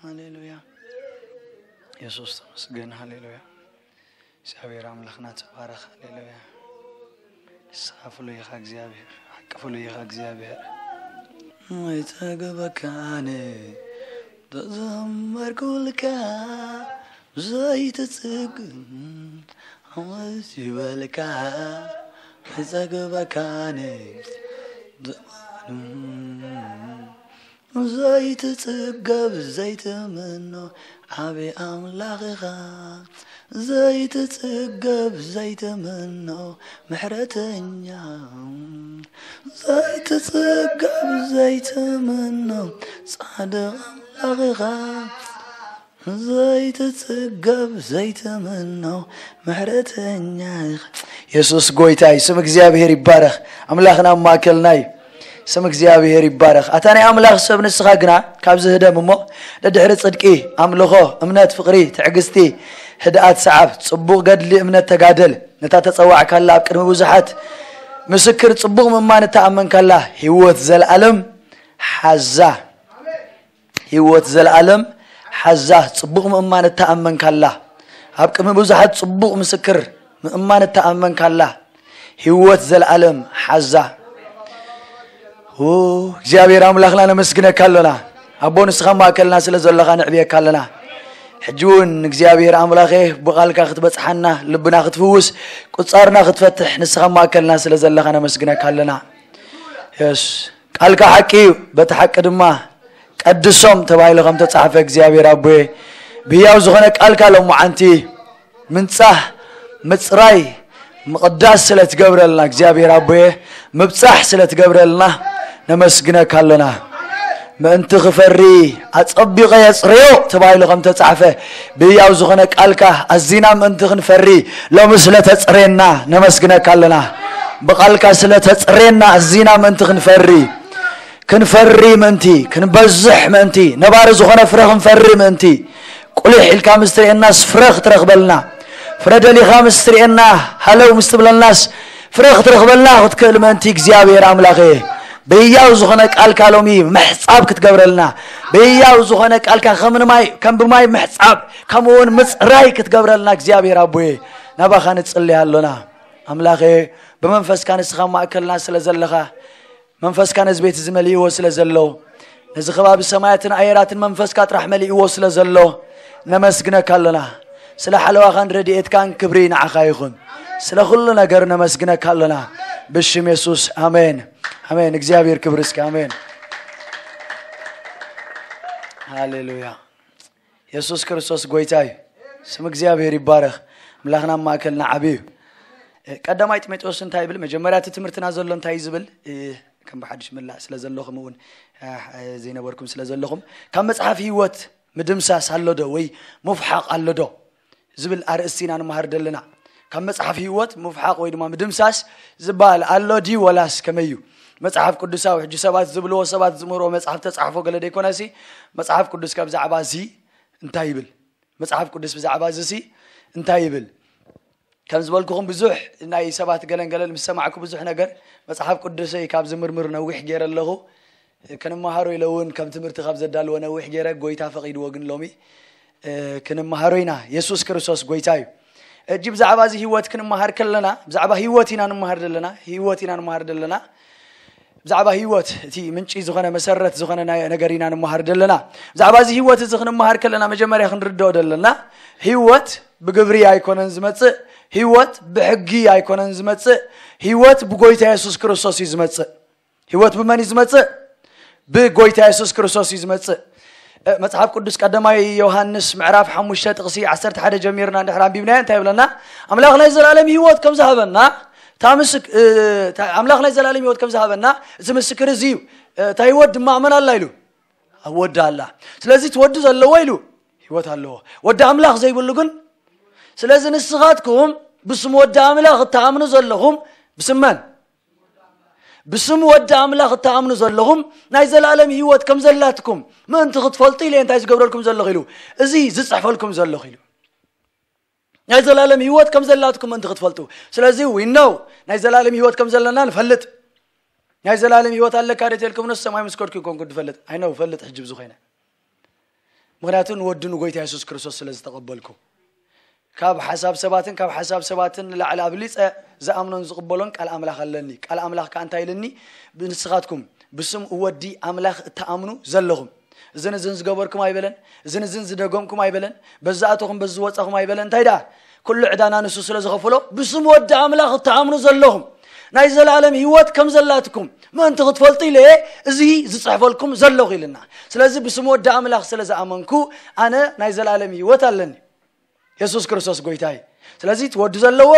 ሃሌሉያ። የሱስ ተመስገን። ሃሌሉያ። እግዚኣብሔር ኣምላኽና ተባረኽ። ሃሌሉያ። ንስኻ ፍሉይ ኢኻ እግዚኣብሔር፣ ሓቂ ፍሉይ ኢኻ እግዚኣብሔር። ኣይጸግበካን ተዘመርኩልካ ዘይትጽግብ ዓወት ይበልካ። ኣይጸግበካን ዘይትጽገብ ዘይትምኖ ዓቢ ኣምላኽኻ ዘይትጽገብ ዘይትምኖ ምሕረተኛ ዘይትጽገብ ዘይትምኖ ጻድቕ ኣምላኽኻ ዘይትጽገብ ዘይትምኖ ምሕረተኛ ኢኻ። የሱስ ጎይታ እዩ። ስም እግዚኣብሔር ይባረኽ። ኣምላኽና ኣብ ማእከልና እዩ። ስም እግዚኣብሔር ይባረኽ። ኣታ ናይ ኣምላኽ ሰብ ንስኻ ግና ካብ ዝህደም እሞ ደድሕሪ ጽድቂ፣ ኣምልኾ፣ እምነት፣ ፍቕሪ፣ ትዕግስቲ፣ ህድኣት ሰዓብ፣ ጽቡቕ ገድሊ እምነት ተጋደል። ነታ ተጸዋዕካላ ኣብ ቅድሚ ብዙሓት ምስክር ጽቡቕ ምእማን እተኣመንካላ ህይወት ዘለኣለም ሓዛ። ህይወት ዘለኣለም ሓዛ። ጽቡቕ ምእማን እተኣመንካላ ኣብ ቅድሚ ብዙሓት ጽቡቕ ምስክር ምእማን እተኣመንካላ ህይወት ዘለኣለም ሓዛ። ኦ እግዚኣብሔር ኣምላኽና ነመስግነካ ኣሎና። ኣቦ ንስኻ ማእከልና ስለ ዘለኻ ንዕብየካ ኣለና። ሕጂ እውን እግዚኣብሔር ኣምላኸ ብቓልካ ክትበጽሓና ልብና ክትፍውስ ቁጻርና ክትፈትሕ ንስኻ ማእከልና ስለ ዘለኻ ነመስግነካ ኣለና። የስ ቃልካ ሓቂ እዩ፣ በቲ ሓቂ ድማ ቀድሶም ተባሂሉ ከም ተጻሕፈ እግዚኣብሔር ኣቦየ ብህያው ዝኾነ ቃልካ ሎማዓንቲ ምንጻህ ምጽራይ ምቕዳስ ስለ ትገብረልና እግዚኣብሔር ኣቦየ ምብጻሕ ስለ ትገብረልና ነመስግነካ ኣሎና። ምእንቲ ክፈሪ ኣጸቢቐ የጽርዮ ተባሂሉ ከም ተጻሕፈ ብህያው ዝኾነ ቃልካ ኣዚና ምእንቲ ክንፈሪ ሎሚ ስለ ተጽሬና ነመስግነካ ኣለና። ብቓልካ ስለ ተጽሬና ኣዚና ምእንቲ ክንፈሪ ክንፈሪ ምእንቲ ክንበዝሕ ምእንቲ ነባሪ ዝኾነ ፍረ ክንፈሪ ምእንቲ ቁሊሕ ኢልካ ምስ ትርእየናስ ፍረ ክትረኽበልና ፍረ ደሊኻ ምስ ትርእየና ሃለው ምስ ትብለናስ ፍረ ክትረኽበልና ክትክእል ምእንቲ እግዚኣብሔር ኣምላኸ ብህያው ዝኾነ ቃልካ ሎሚ ምሕጻብ ክትገብረልና ብህያው ዝኾነ ቃልካ ከም ንማይ ከም ብማይ ምሕጻብ ከምኡ እውን ምጽራይ ክትገብረልና እግዚኣብሔር ኣቦየ ናባኻ ንጽልይ ኣሎና። ኣምላኸ ብመንፈስካ ንስኻ ማእከልና ስለ ዘለኻ መንፈስካ ነዚ ቤት እዚ መሊእዎ ስለ ዘሎ ነዚ ከባቢ ሰማያትን ኣየራትን መንፈስካ ጥራሕ መሊእዎ ስለ ዘሎ ነመስግነካ ኣለና። ስለ ሓለዋኻን ረድኤትካን ክብሪ ንዓኻ ይኹን። ስለ ኩሉ ነገር ነመስግነካ ኣለና። ብሽም የሱስ ኣሜን። ኣሜን። እግዚኣብሔር ክብሪ እስኪ ኣሜን። ሃሌሉያ። የሱስ ክርስቶስ ጎይታ እዩ። ስም እግዚኣብሔር ይባረኽ። ኣምላኽና ኣብ ማእከልና ዓቢ እዩ። እ፣ ቀዳማይ ጢሞቴዎስ እንታይ ይብል? መጀመርያ እቲ ትምህርትና ዘሎ እንታይ እዩ ዝብል? እ፣ ከም ብሓድሽ ምላእ ስለ ዘሎ ከምኡ እውን፣ እ፣ ዘይነበርኩም ስለ ዘለኹም ካብ መጽሓፍ ህይወት ምድምሳስ ኣሎ ዶ ወይ ምፍሓቕ ኣሎ ዶ ዝብል ኣርእስቲ ኢና ንመሃር ዘለና። ካብ መጽሓፍ ህይወት ምፍሓቕ ወይ ድማ ምድምሳስ ዝበሃል ኣሎ ድዩ ወላስ ከመይ እዩ? መጽሓፍ ቅዱሳዊ ሕጂ ሰባት ዝብልዎ ሰባት ዝምህርዎ መጽሓፍ ተጻሕፎ ገለ ደይኮነሲ መጽሓፍ ቅዱስካ ብዛዕባ እዚ እንታይ ይብል? መጽሓፍ ቅዱስ ብዛዕባ እዚ ሲ እንታይ ይብል? ከም ዝበልኩኹም ብዙሕ ናይ ሰባት ገለን ገለን ምስ ሰማዕኩ ብዙሕ ነገር መጽሓፍ ቅዱሰይ ካብ ዝምርምር ነዊሕ ገይረ ኣለኹ። ክንመሃሮ ኢለ እውን ከም ትምህርቲ ካብ ዘዳልዎ ነዊሕ ገይረ ጎይታ ፈቒድዎ ግን ሎሚ እ፣ ክንመሃሮ ኢና። የሱስ ክርስቶስ ጎይታ እዩ። እጂ ብዛዕባ እዚ ህይወት ክንመሃር ከለና ብዛዕባ ህይወት ኢና ንመሃር ዘለና ህይወት ኢና ንመሃር ዘለና ብዛዕባ ህይወት እቲ ምንጪ ዝኾነ መሰረት ዝኾነ ናይ- ነገር ኢና ንመሃር ዘለና። ብዛዕባ እዚ ህይወት እዚ ክንመሃር ከለና መጀመርያ ክንርድኦ ዘለና ህይወት ብግብሪ ኣይኮነን ዝመጽእ። ህይወት ብሕጊ ኣይኮነን ዝመጽእ። ህይወት ብጎይታ የሱስ ክርስቶስ እዩ ዝመጽእ። ህይወት ብመን እዩ ዝመጽእ? ብጎይታ የሱስ ክርስቶስ እዩ ዝመጽእ። እ፣ መጽሓፍ ቅዱስ ቀዳማይ ዮሃንስ ምዕራፍ ሓሙሽተ ጥቕሲ ዓሰርተ ሓደ ጀሚርና እንድሕር ኣንቢብናዮ እንታይ ይብለና? ኣምላኽ ናይ ዘላለም ህይወት ከም ዝሃበና እታ ምስክ- እ፣ እታ- ኣምላኽ ናይ ዘላለም ህይወት ከም ዝሃበና እቲ ምስክር እዚ እዩ። እ፣ እታ ህይወት ድማ ኣመን ኣላ ኢሉ ኣብ ወዲ ኣላ። ስለዚ እቲ ወዲ ዘለዎ ኢሉ ህይወት ኣለዎ። ወዲ ኣምላኽ ዘይብሉ ግን ስለዚ ንስኻትኩም ብስም ወዲ ኣምላኽ እትኣምኑ ዘለኹም ብስም መን? ብስም ወዲ ኣምላኽ እትኣምኑ ዘለኹም ናይ ዘላለም ህይወት ከም ዘላትኩም ምእንቲ ክትፈልጡ ኢለ እንታይ ዝገብረልኩም ዘለኹ ኢሉ እዚ ዝፅሕፈልኩም ዘለኹ ኢሉ ናይ ዘላለም ህይወት ከም ዘላትኩም ምእንቲ ክትፈልጡ። ስለዚ we know ናይ ዘላለም ህይወት ከም ዘለና ንፈልጥ። ናይ ዘላለም ህይወት ኣለካ ዶ ተልኩም ነስ ሰማይ ምስ ከድኩ ይኮንኩ ዝፈልጥ ኣይነው ፈልጥ ሕጂ ብዝኮይነ ምኽንያቱ ንወዱ ንጎይታ የሱስ ክርስቶስ ስለ ዝተቐበልኩ። ካብ ሓሳብ ሰባትን ካብ ሓሳብ ሰባትን ንላዕሊ ኣብሊፀ ዝኣምኖን ዝቕበሎን ቃል ኣምላኽ ኣለኒ። ቃል ኣምላኽ ከዓ እንታይ ኢልኒ? ንስኻትኩም ብስም ወዲ ኣምላኽ እትኣምኑ ዘለኹም፣ እዝን እዝን ዝገበርኩም ኣይበለን፣ እዝን እዝን ዝደገምኩም ኣይበለን፣ በዚ ኣተኹም በዚ ዝወፃኹም ኣይበለን። እንታይ ደኣ? ኩሉ ዕዳና ንሱ ስለ ዝኸፍሎ፣ ብስም ወዲ ኣምላኽ እትኣምኑ ዘለኹም ናይ ዘላለም ህይወት ከም ዘላትኩም ምእንቲ ክትፈልጡ ኢለ እዚ ዝፅሕፈልኩም ዘለኹ ኢልና። ስለዚ ብስም ወዲ ኣምላኽ ስለ ዝኣመንኩ ኣነ ናይ ዘላለም ህይወት ኣለኒ። የሱስ ክርስቶስ ጎይታ እዩ። ስለዚ እቲ ወዱ ዘለዎ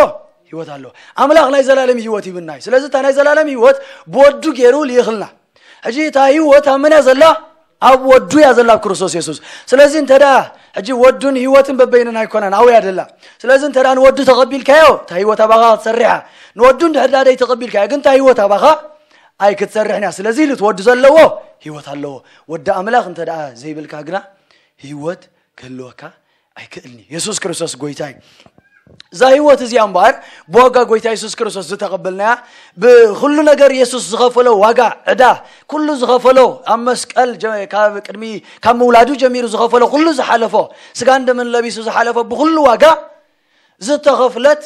ህይወት ኣለዎ። ኣምላኽ ናይ ዘላለም ህይወት ይብና እዩ። ስለዚ እታ ናይ ዘላለም ህይወት ብወዱ ገይሩ ልኢኽልና። ሕጂ እታ ህይወት ኣብ መን እያ ዘላ? ኣብ ወዱ እያ ዘላ፣ ኣብ ክርስቶስ የሱስ። ስለዚ እንተ ደኣ ሕጂ ወዱን ህይወትን በበይንን ኣይኮነን፣ ኣብኡ እያ ዘላ። ስለዚ እንተ ደኣ ንወዱ ተቐቢልካዮ፣ እታ ህይወት ኣባኻ ክትሰርሕ እያ። ንወዱ እንድሕር ደኣ ዘይተቐቢልካዮ ግን እታ ህይወት ኣባኻ ኣይክትሰርሕን እያ። ስለዚ ኢሉ እቲ ወዱ ዘለዎ ህይወት ኣለዎ። ወዲ ኣምላኽ እንተ ደኣ ዘይብልካ ግና ህይወት ክህልወካ ኣይክእልኒ። የሱስ ክርስቶስ ጎይታ እዩ። እዛ ህይወት እዚኣ እምበኣር ብዋጋ ጎይታ የሱስ ክርስቶስ ዝተቐበልናያ፣ ብኹሉ ነገር የሱስ ዝኸፈሎ ዋጋ ዕዳ፣ ኩሉ ዝኸፈሎ ኣብ መስቀል ጀ- ካብ ቅድሚ ካብ ምውላዱ ጀሚሩ ዝኸፈሎ ኩሉ ዝሓለፎ፣ ስጋን ደምን ለቢሱ ዝሓለፎ ብኹሉ ዋጋ ዝተኸፍለት፣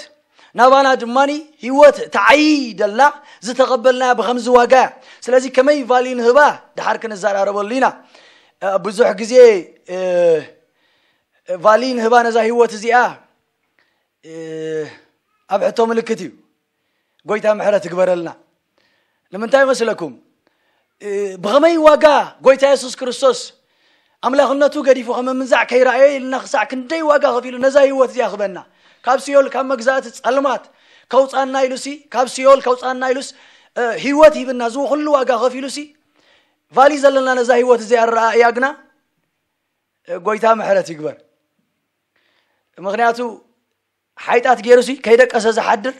ናባና ድማኒ ህይወት ተዓይደልና ዝተቐበልናያ ብኸምዚ ዋጋ እያ። ስለዚ ከመይ ቫሊ ንህባ ድሓር ክንዘራረበሉ ኢና። እ፣ ብዙሕ ግዜ እ፣ ቫሊ ንህባ ነዛ ህይወት እዚኣ እ፣ ኣብ ሕቶ ምልክት እዩ። ጎይታ ምሕረት ይግበረልና። ንምንታይ መስለኩም? እ፣ ብኸመይ ዋጋ ጎይታ የሱስ ክርስቶስ ኣምላኽነቱ ገዲፉ ከም ምንዛዕ ከይረኣየ ኢልና ክሳዕ ክንደይ ዋጋ ከፊሉ ነዛ ህይወት እዚኣ ክበና፣ ካብ ሲኦል ካብ መግዛእቲ ጸልማት ከውጻና ኢሉሲ፣ ካብ ሲኦል ከውጻና ኢሉስ እ፣ ህይወት ሂብና፣ እዚ ኩሉ ዋጋ ከፊሉሲ ቫሊ ዘለና ነዛ ህይወት እዚኣ ረኣእያ ግና እ፣ ጎይታ ምሕረት ይግበር። ምኽንያቱ ሓይጣት ገይሩሲ ከይደቀሰ ዝሓድር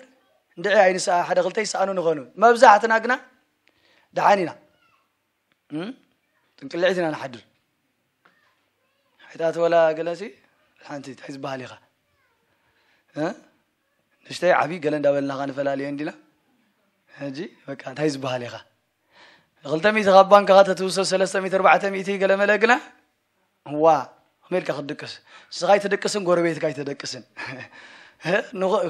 እንድዒ ኣይንስኣ፣ ሓደ ክልተ ይሰኣኑ ንኾኑ፣ መብዛሕትና ግና ደሓን ኢና። እም? ጥንቅልዒት ኢና ንሓድር። ሓይጣት ወላ ገለሲ ሓንቲ እንታይ ዝበሃል ኢኻ? እ? ንእሽተይ ዓብዪ ገለ እንዳበልናኻ ንፈላልዮ እንዲና። ሕጂ በቃ እንታይ ዝበሃል ኢኻ? ክልተ ሚእቲ ካብ ባንክኻ ተትውሰድ ሰለስተ ሚእቲ ኣርባዕተ ሚእቲ ገለ መለ ግና ዋ፣ ከመይ ኢልካ ክትድቅስ? ንስኻ ኣይትድቅስን ጎረቤትካ ኣይተደቅስን። ንኸ-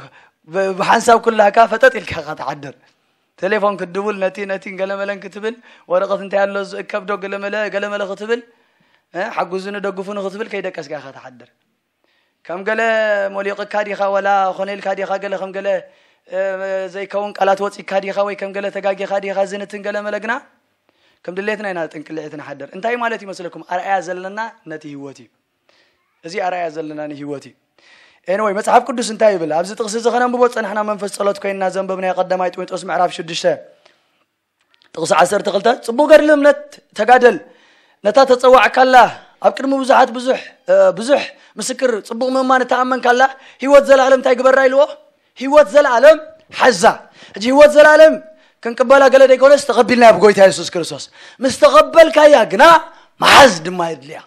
ብ- ብሓንሳብ ኩላካ ፈጠጥ ኢልካ ኢኻ ትሓድር። ቴሌፎን ክትድውል ነቲ ነቲ ገለመለን ክትብል፣ ወረቐት እንታይ ኣሎ ዝእከብ ዶ ገለመለ ገለመለ ክትብል፣ እ፣ ሓጉዙኒ ደጉፉኒ ክትብል ከይደቀስካ ኢኻ ትሓድር። ከም ገለ ሞሊቕካ ዲኻ፣ ወላ ኮነልካ ዲኻ፣ ገለ ከም ገለ እ፣ ዘይከውን ቃላት ወፂካ ዲኻ ወይ ከም ገለ ተጋጊኻ ዲኻ ዝንትን ገለመለ ግና ከም ድሌትና ኢና ጥንቅልዒት ንሓድር። እንታይ ማለት ይመስለኩም? ኣርኣያ ዘለና ነቲ ህይወት እዩ። እዚ ኣርኣያ ዘለና ንህይወት እዩ። ኤንወይ መጽሓፍ ቅዱስ እንታይ ይብል? ኣብዚ ጥቕሲ እዚ ከነንብቦ ጸንሕና መንፈስ ጸሎት ኮይንና ዘንበብናዮ ቀዳማይ ጢሞቴዎስ ምዕራፍ ሽዱሽተ ጥቕሲ ዓሰርተ ክልተ፣ ጽቡቕ ገድሊ እምነት ተጋደል፣ ነታ ተጸዋዕካላ ኣብ ቅድሚ ብዙሓት ብዙሕ እ፣ ብዙሕ ምስክር ጽቡቕ ምእማን እተኣመንካላ ህይወት ዘለኣለም እንታይ ግበራ ኢልዎ? ህይወት ዘለኣለም ሓዛ። ሕጂ ህይወት ዘለኣለም ክንቅበላ ገለ ደይኮነስ ተቐቢልናያ ብጎይታ የሱስ ክርስቶስ። ምስ ተቐበልካያ ግና መሓዝ ድማ የድልያ።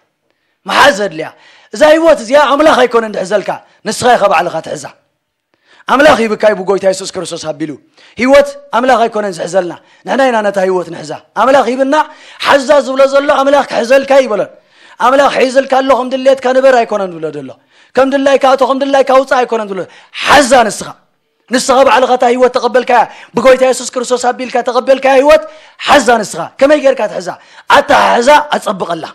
መሓዝ የድልያ። እዛ ህይወት እዚኣ ኣምላኽ ኣይኮነን ድሕዘልካ፣ ንስኻ ኢኻ ባዕልኻ ትሕዛ። ኣምላኽ ሂብካ እዩ ብጎይታ የሱስ ክርስቶስ ኣቢሉ። ህይወት ኣምላኽ ኣይኮነን ዝሕዘልና፣ ንሕና ኢና ነታ ህይወት ንሕዛ። ኣምላኽ ሂብና፣ ሓዛ ዝብሎ ዘሎ ኣምላኽ ክሕዘልካ ይበሎን። ኣምላኽ ሒዝልካ ኣሎ፣ ከም ድሌትካ ንበር ኣይኮነን ዝብሎ ዘሎ። ከም ድላይካ ኣቶ፣ ከም ድላይካ ውፃእ ኣይኮነን ዝብሎ። ሓዛ ንስኻ። ንስኻ ባዕልኻ እታ ህይወት ተቐበልካያ፣ ብጎይታ የሱስ ክርስቶስ ኣቢልካ ተቐበልካያ ህይወት ሓዛ ንስኻ። ከመይ ጌርካ ትሕዛ? ኣተሓሕዛ ኣጸብቐላ።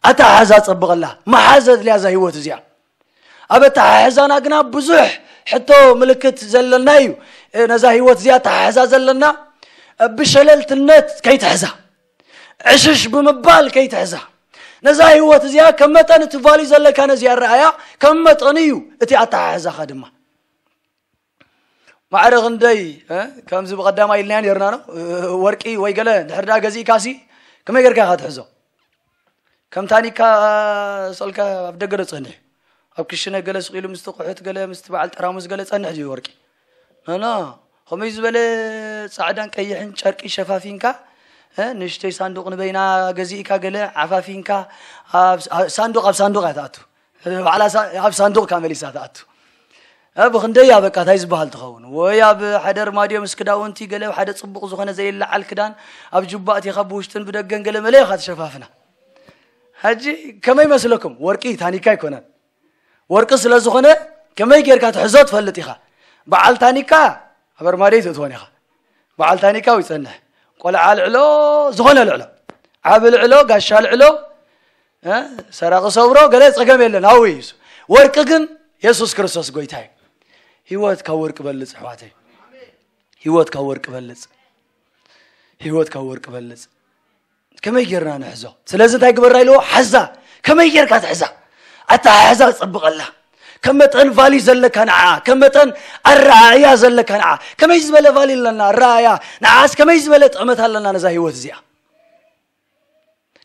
ኣተሓሕዛ ኣጸብቐላ። መሓዝ ኣድልያ እዛ ህይወት እዚኣ። ኣብ ኣተሓሕዛና ግና ብዙሕ ሕቶ ምልክት ዘለና እዩ። እ፣ ነዛ ህይወት እዚኣ ኣተሓሕዛ ዘለና፣ እ፣ ብሸለልትነት ከይትሕዛ፣ ዕሽሽ ብምባል ከይትሕዛ። ነዛ ህይወት እዚኣ ከም መጠን እቲ ቫልዩ ዘለካ ነዚኣ ረኣያ፣ ከም መጠኑ እዩ እቲ ኣተሓሕዛኻ ድማ። ማዕረ ክንደይ፣ እ፣ ከምዚ ብቐዳማይ ኢልናዮ ነርና ነው፣ እ፣ ወርቂ ወይ ገለ ድሕር ደኣ ገዚእካሲ ከመይ ጌርካ ኢኻ ትሕዞ? ከም ታኒካ ሰልካ ኣብ ደገ ዶ ጸንሕ? ኣብ ክሽነ ገለ ስቕ ኢሉ ምስቲ ቁሑት ገለ ምስቲ በዓል ጠራሙዝ ገለ ጸንሕ ድዩ ወርቂ? ኖ፣ ኖ። ከመይ ዝበለ ጻዕዳን ቀይሕን ጨርቂ ሸፋፊንካ፣ እ፣ ንእሽተይ ሳንዱቕ ንበይና ገዚእካ ገለ ዓፋፊንካ፣ ኣብ፣ ኣብ ሳንዱቕ፣ ኣብ ሳንዱቕ እያ ትኣቱ። ባዕላ ሳ-፣ ኣብ ሳንዱቕ እካ መሊሳ ትኣቱ። እ፣ ብኽንደይ እያ በቃ እንታይ ዝበሃል ትኸውን? ወይ ኣብ ሓደ ኣርማድዮ ምስ ክዳውንቲ ገለ ኣብ ሓደ ጽቡቕ ዝኾነ ዘይለዓል ክዳን ኣብ ጁባ ኣቲኻ ብውሽጥን ብደገን ገለ መለ ኢኻ ትሸፋፍና። ሕጂ ከመይ መስለኩም? ወርቂ ታኒካ ኣይኮነን። ወርቂ ስለ ዝኾነ ከመይ ጌርካ ትሕዞ ትፈልጥ ኢኻ። በዓል ታኒካ ኣብ ኣርማድዮ ትእትወን ኢኻ። በዓል ታኒካ ይጸንሕ። ቆልዓ ልዕሎ፣ ዝኾነ ልዕሎ፣ ዓቢ ልዕሎ፣ ጋሻ ልዕሎ፣ እ፣ ሰራቂ ሰብሮ፣ ገለ ጸገም የለን። ኣብኡ እዩ። ወርቂ ግን የሱስ ክርስቶስ ጎይታ እዩ። ህይወት ካብ ወርቂ በልጽ፣ ኣሕዋተይ። ህይወት ካብ ወርቂ በልጽ። ህይወት ካብ ወርቂ በልጽ። ከመይ ጌርና ንሕዞ? ስለዚ እንታይ ግበራ ኢልዎ? ሓዛ። ከመይ ጌርካ ትሕዛ? ኣተሓሕዛ ጸብቐላ። ከም መጠን ቫሊ ዘለካ ንዓ፣ ከም መጠን ኣረኣእያ ዘለካ ንዓ። ከመይ ዝበለ ቫሊ ኣለና? ኣረኣእያ። ንዓስ ከመይ ዝበለ ጥዕመት ኣለና ነዛ ህይወት እዚኣ?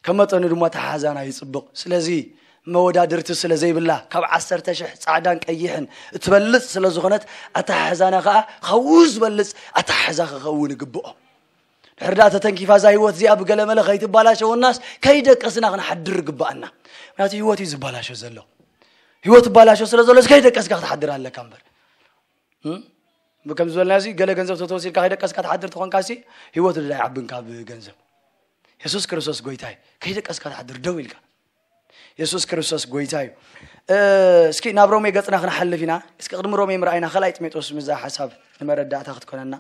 ከም መጠኑ ድማ ኣተሓሕዛና ይጽብቕ። ስለዚ መወዳድርቲ ስለ ዘይብላ፣ ካብ ዓሰርተ ሽሕ ጻዕዳን ቀይሕን እትበልጽ ስለ ዝኾነት፣ ኣተሓሕዛና ከኣ ካብኡ ዝበልጽ ኣተሓሕዛ ክኸውን ይግብኦ። ድሕሪ ደኣ ተተንኪፋ እዛ ህይወት እዚኣ ብገለ መለ ከይትባላሸወናስ ከይደቀስና ክንሓድር ይግባኣና። ምክንያቱ ህይወት እዩ ዝባላሾ ዘሎ። ህይወት ትባላሾ ስለ ዘሎ ከይደቀስካ ክትሓድር ኣለካ እምበር። እም? ከም ዝበልናዮ እዚ ገለ ገንዘብ ተተወሲድካ ከይደቀስካ ትሓድር ተኾንካ ሲ ህይወት ድዳ ይዓብን ካብ ገንዘብ። የሱስ ክርስቶስ ጎይታ እዩ። ከይደቀስካ ትሓድር ደው ኢልካ። የሱስ ክርስቶስ ጎይታ እዩ። እ፣ እስኪ ናብ ሮሜ ገጽና ክንሓልፍ ኢና። እስኪ ቅድሚ ሮሜ ምርኣይና ካልኣይ ጢሞቴዎስ ምዛ ሓሳብ ንመረዳእታ ክትኮነና።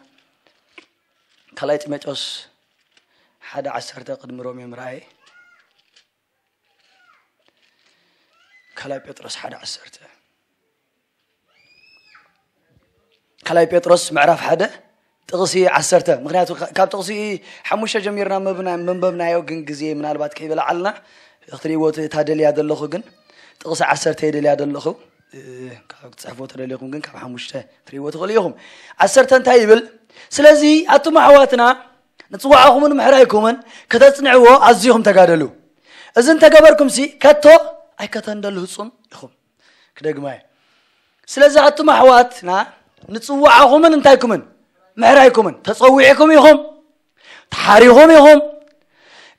ካልኣይ ጢሞቴዎስ ሓደ ዓሰርተ ቅድሚ ሮሜ ምርኣይ። ካልኣይ ጴጥሮስ ሓደ ዓሰርተ። ካልኣይ ጴጥሮስ ምዕራፍ ሓደ ጥቕሲ ዓሰርተ። ምክንያቱ ካ-፣ ካብ ጥቕሲ ሓሙሽተ ጀሚርና ምብና-፣ ምንበብናዮ ግን ግዜ ምናልባት ከይበላዓልና ክትሪእዎ ት-፣ እታ ደልያ ዘለኹ ግን ጥቕሲ ዓሰርተ እየ ደልያ ዘለኹ። እ፣ ካብ ክትጽሕፍዎ ተደሊኹም ግን ካብ ሓሙሽተ ክትሪእዎ ትኽእሉ ኢኹም። ዓሰርተ እንታይ ይብል? ስለዚ ኣቱም ኣሕዋትና ንጽዋዕኹምን ምሕራይኩምን ከተጽንዕዎ ኣዝኹም ተጋደሉ። እዚ እንተገበርኩምሲ ከቶ ኣይከተንደልህጹን ኢኹም። ክደግማ እየ። ስለዚ ኣቱም ኣሕዋትና ንጽዋዕኹምን እንታይኩምን ምሕራይኩምን ተጸዊዕኩም ኢኹም፣ ተሓሪኹም ኢኹም።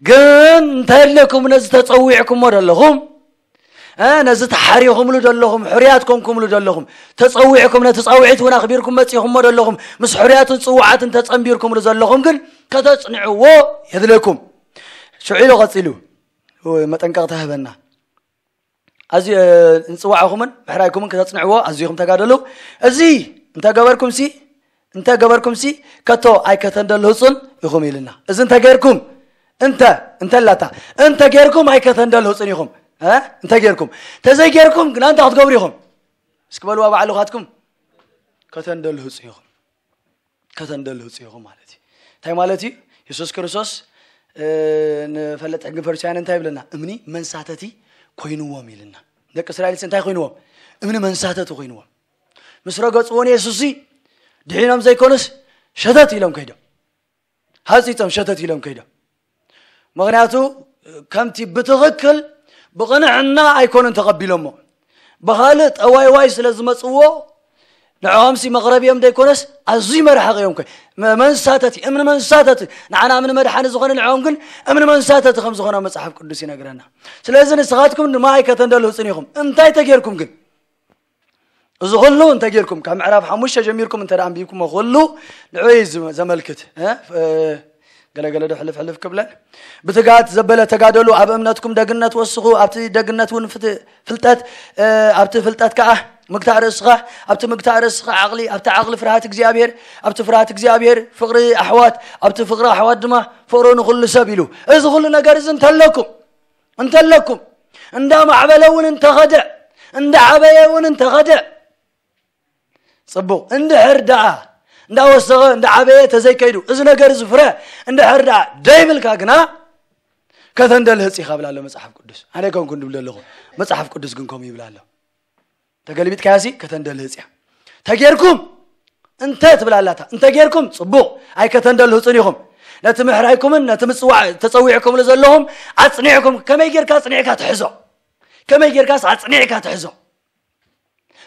ግን እንታይ ኣለኩም? ነዚ ተጸዊዕኩሞ ዘለኹም፣ እ፣ ነዚ ተሓሪኹምሉ ዘለኹም፣ ሕሩያት ኮንኩምሉ ዘለኹም፣ ተጸዊዕኩም፣ ነቲ ጻውዒት እውን ኣኽቢርኩም መጺኹሞ ዘለኹም፣ ምስ ሕሩያትን ጽዋዓትን ተጸንቢርኩምሉ ዘለኹም ግን ከተጽንዕዎ የድለኩም። ሽዑ ኢሉ ቀጺሉ፣ እ፣ መጠንቀቕታ ህበና። ኣዚ-፣ እ፣ ንጽዋዕኹምን ምሕራይኩምን ከተጽንዕዎ ኣዝኹም ተጋደሉ። እዚ እንተገበርኩምሲ፣ እንተገበርኩምሲ ከቶ ኣይከተንደልህጹን ኢኹም ኢልና። እዚ እንተጌርኩም፣ እንተ፣ እንተላታ፣ እንተጌርኩም ኣይከተንደልህጹን ኢኹም። እ? እንተጌርኩም። ተዘይጌርኩም ግና እንታይ ክትገብሩ ኢኹም? እስኪ በልዋ ባዕልኻትኩም። ከተንደልህጹ ኢኹም። ከተንደልህጹ ኢኹም ማለት እዩ። እንታይ ማለት እዩ? የሱስ ክርስቶስ፣ እ፣ ንፈለጥ ሕግን ፈሪሳውያን እንታይ ይብለና? እምኒ መንሳተቲ ኮይንዎም ኢልና። ደቂ እስራኤልስ እንታይ ኮይንዎም? እምኒ መንሳተቲ ኮይንዎም። ምስ ረገጽዎ ንየሱስሲ ድሒኖም ዘይኮኑስ ሸተት ኢሎም ከይዶም። ሃጺጾም ሸተት ኢሎም ከይዶም። ምኽንያቱ ከምቲ ብትኽክል ብቕንዕና ኣይኮኑን ተቐቢሎሞ። ብኻልእ ጠዋይዋይ ስለ ዝመጽዎ ንዕኦምሲ መቕረቢኦም ዘይኮነስ ኣዝዩ መርሓቕ እዮም። ኮይ መ-፣ መንሳተቲ፣ እምኒ መንሳተቲ፣ ንዓና እምኒ መድሓኒ ዝኾነ ንዕኦም ግን እምኒ መንሳተቲ ከም ዝኾነ መጽሓፍ ቅዱስ ይነግረና። ስለዚ ንስኻትኩም ድማ ኣይከተንደልህጹን ኢኹም። እንታይ ተጌርኩም ግን? እዚ ኩሉ እንተ ጌርኩም፣ ካብ ምዕራፍ ሓሙሽተ ጀሚርኩም እንተ ደኣ ኣንቢብኩሞ ኩሉ ንዑ እዩ ዝመ-፣ ዘመልክት፣ እ? እ፣ ገለ ገለ ዶ ሕልፍ ሕልፍ ክብለን? ብትግሃት ዘበለ ተጋደሉ፣ ኣብ እምነትኩም ደግነት ወስኹ፣ ኣብቲ ደግነት እውን ፍት-፣ ፍልጠት፣ እ፣ ኣብቲ ፍልጠት ከኣ ምግታእ ርእስኻ፣ ኣብቲ ምግታእ ርእስኻ ዓቕሊ፣ ኣብቲ ዓቕሊ ፍርሃት እግዚኣብሔር፣ ኣብቲ ፍርሃት እግዚኣብሔር ፍቕሪ ኣሕዋት፣ ኣብቲ ፍቕሪ ኣሕዋት ድማ ፍቕሪ ንኹሉ ሰብ ኢሉ። እዚ ኩሉ ነገር እዚ እንተለኩም፣ እንተለኩም፣ እንዳ ማዕበለ እውን እንተኸደ፣ እንዳ ዓበየ እውን እንተኸደ፣ ጽቡቕ፣ እንድሕር ደኣ እንዳ ወሰኸ፣ እንዳ ዓበየ ተዘይከይዱ፣ እዚ ነገር እዚ ፍረ እንድሕር ደኣ ደይብልካ ግና፣ ከተንደልህጽ ኢኻ ይብል ኣሎ መጽሓፍ ቅዱስ። ኣነ ኣይኮንኩን ድብል ዘለኹ፣ መጽሓፍ ቅዱስ ግን ከምኡ ይብል ኣሎ። ተገልቢጥካያሲ ከተንደልህጽ እያ። ተጌርኩም እንተ ትብል ኣላታ፣ እንተ ጌርኩም ጽቡቕ፣ ኣይከተንደልህጹን ኢኹም። ነቲ ምሕራይኩምን ነቲ ምጽዋዕ ተጸዊዕኩምሉ ዘለኹም ኣጽኒዕኩም፣ ከመይ ጌርካ ኣጽኒዕካ ትሕዞ? ከመይ ጌርካስ ኣጽኒዕካ ትሕዞ?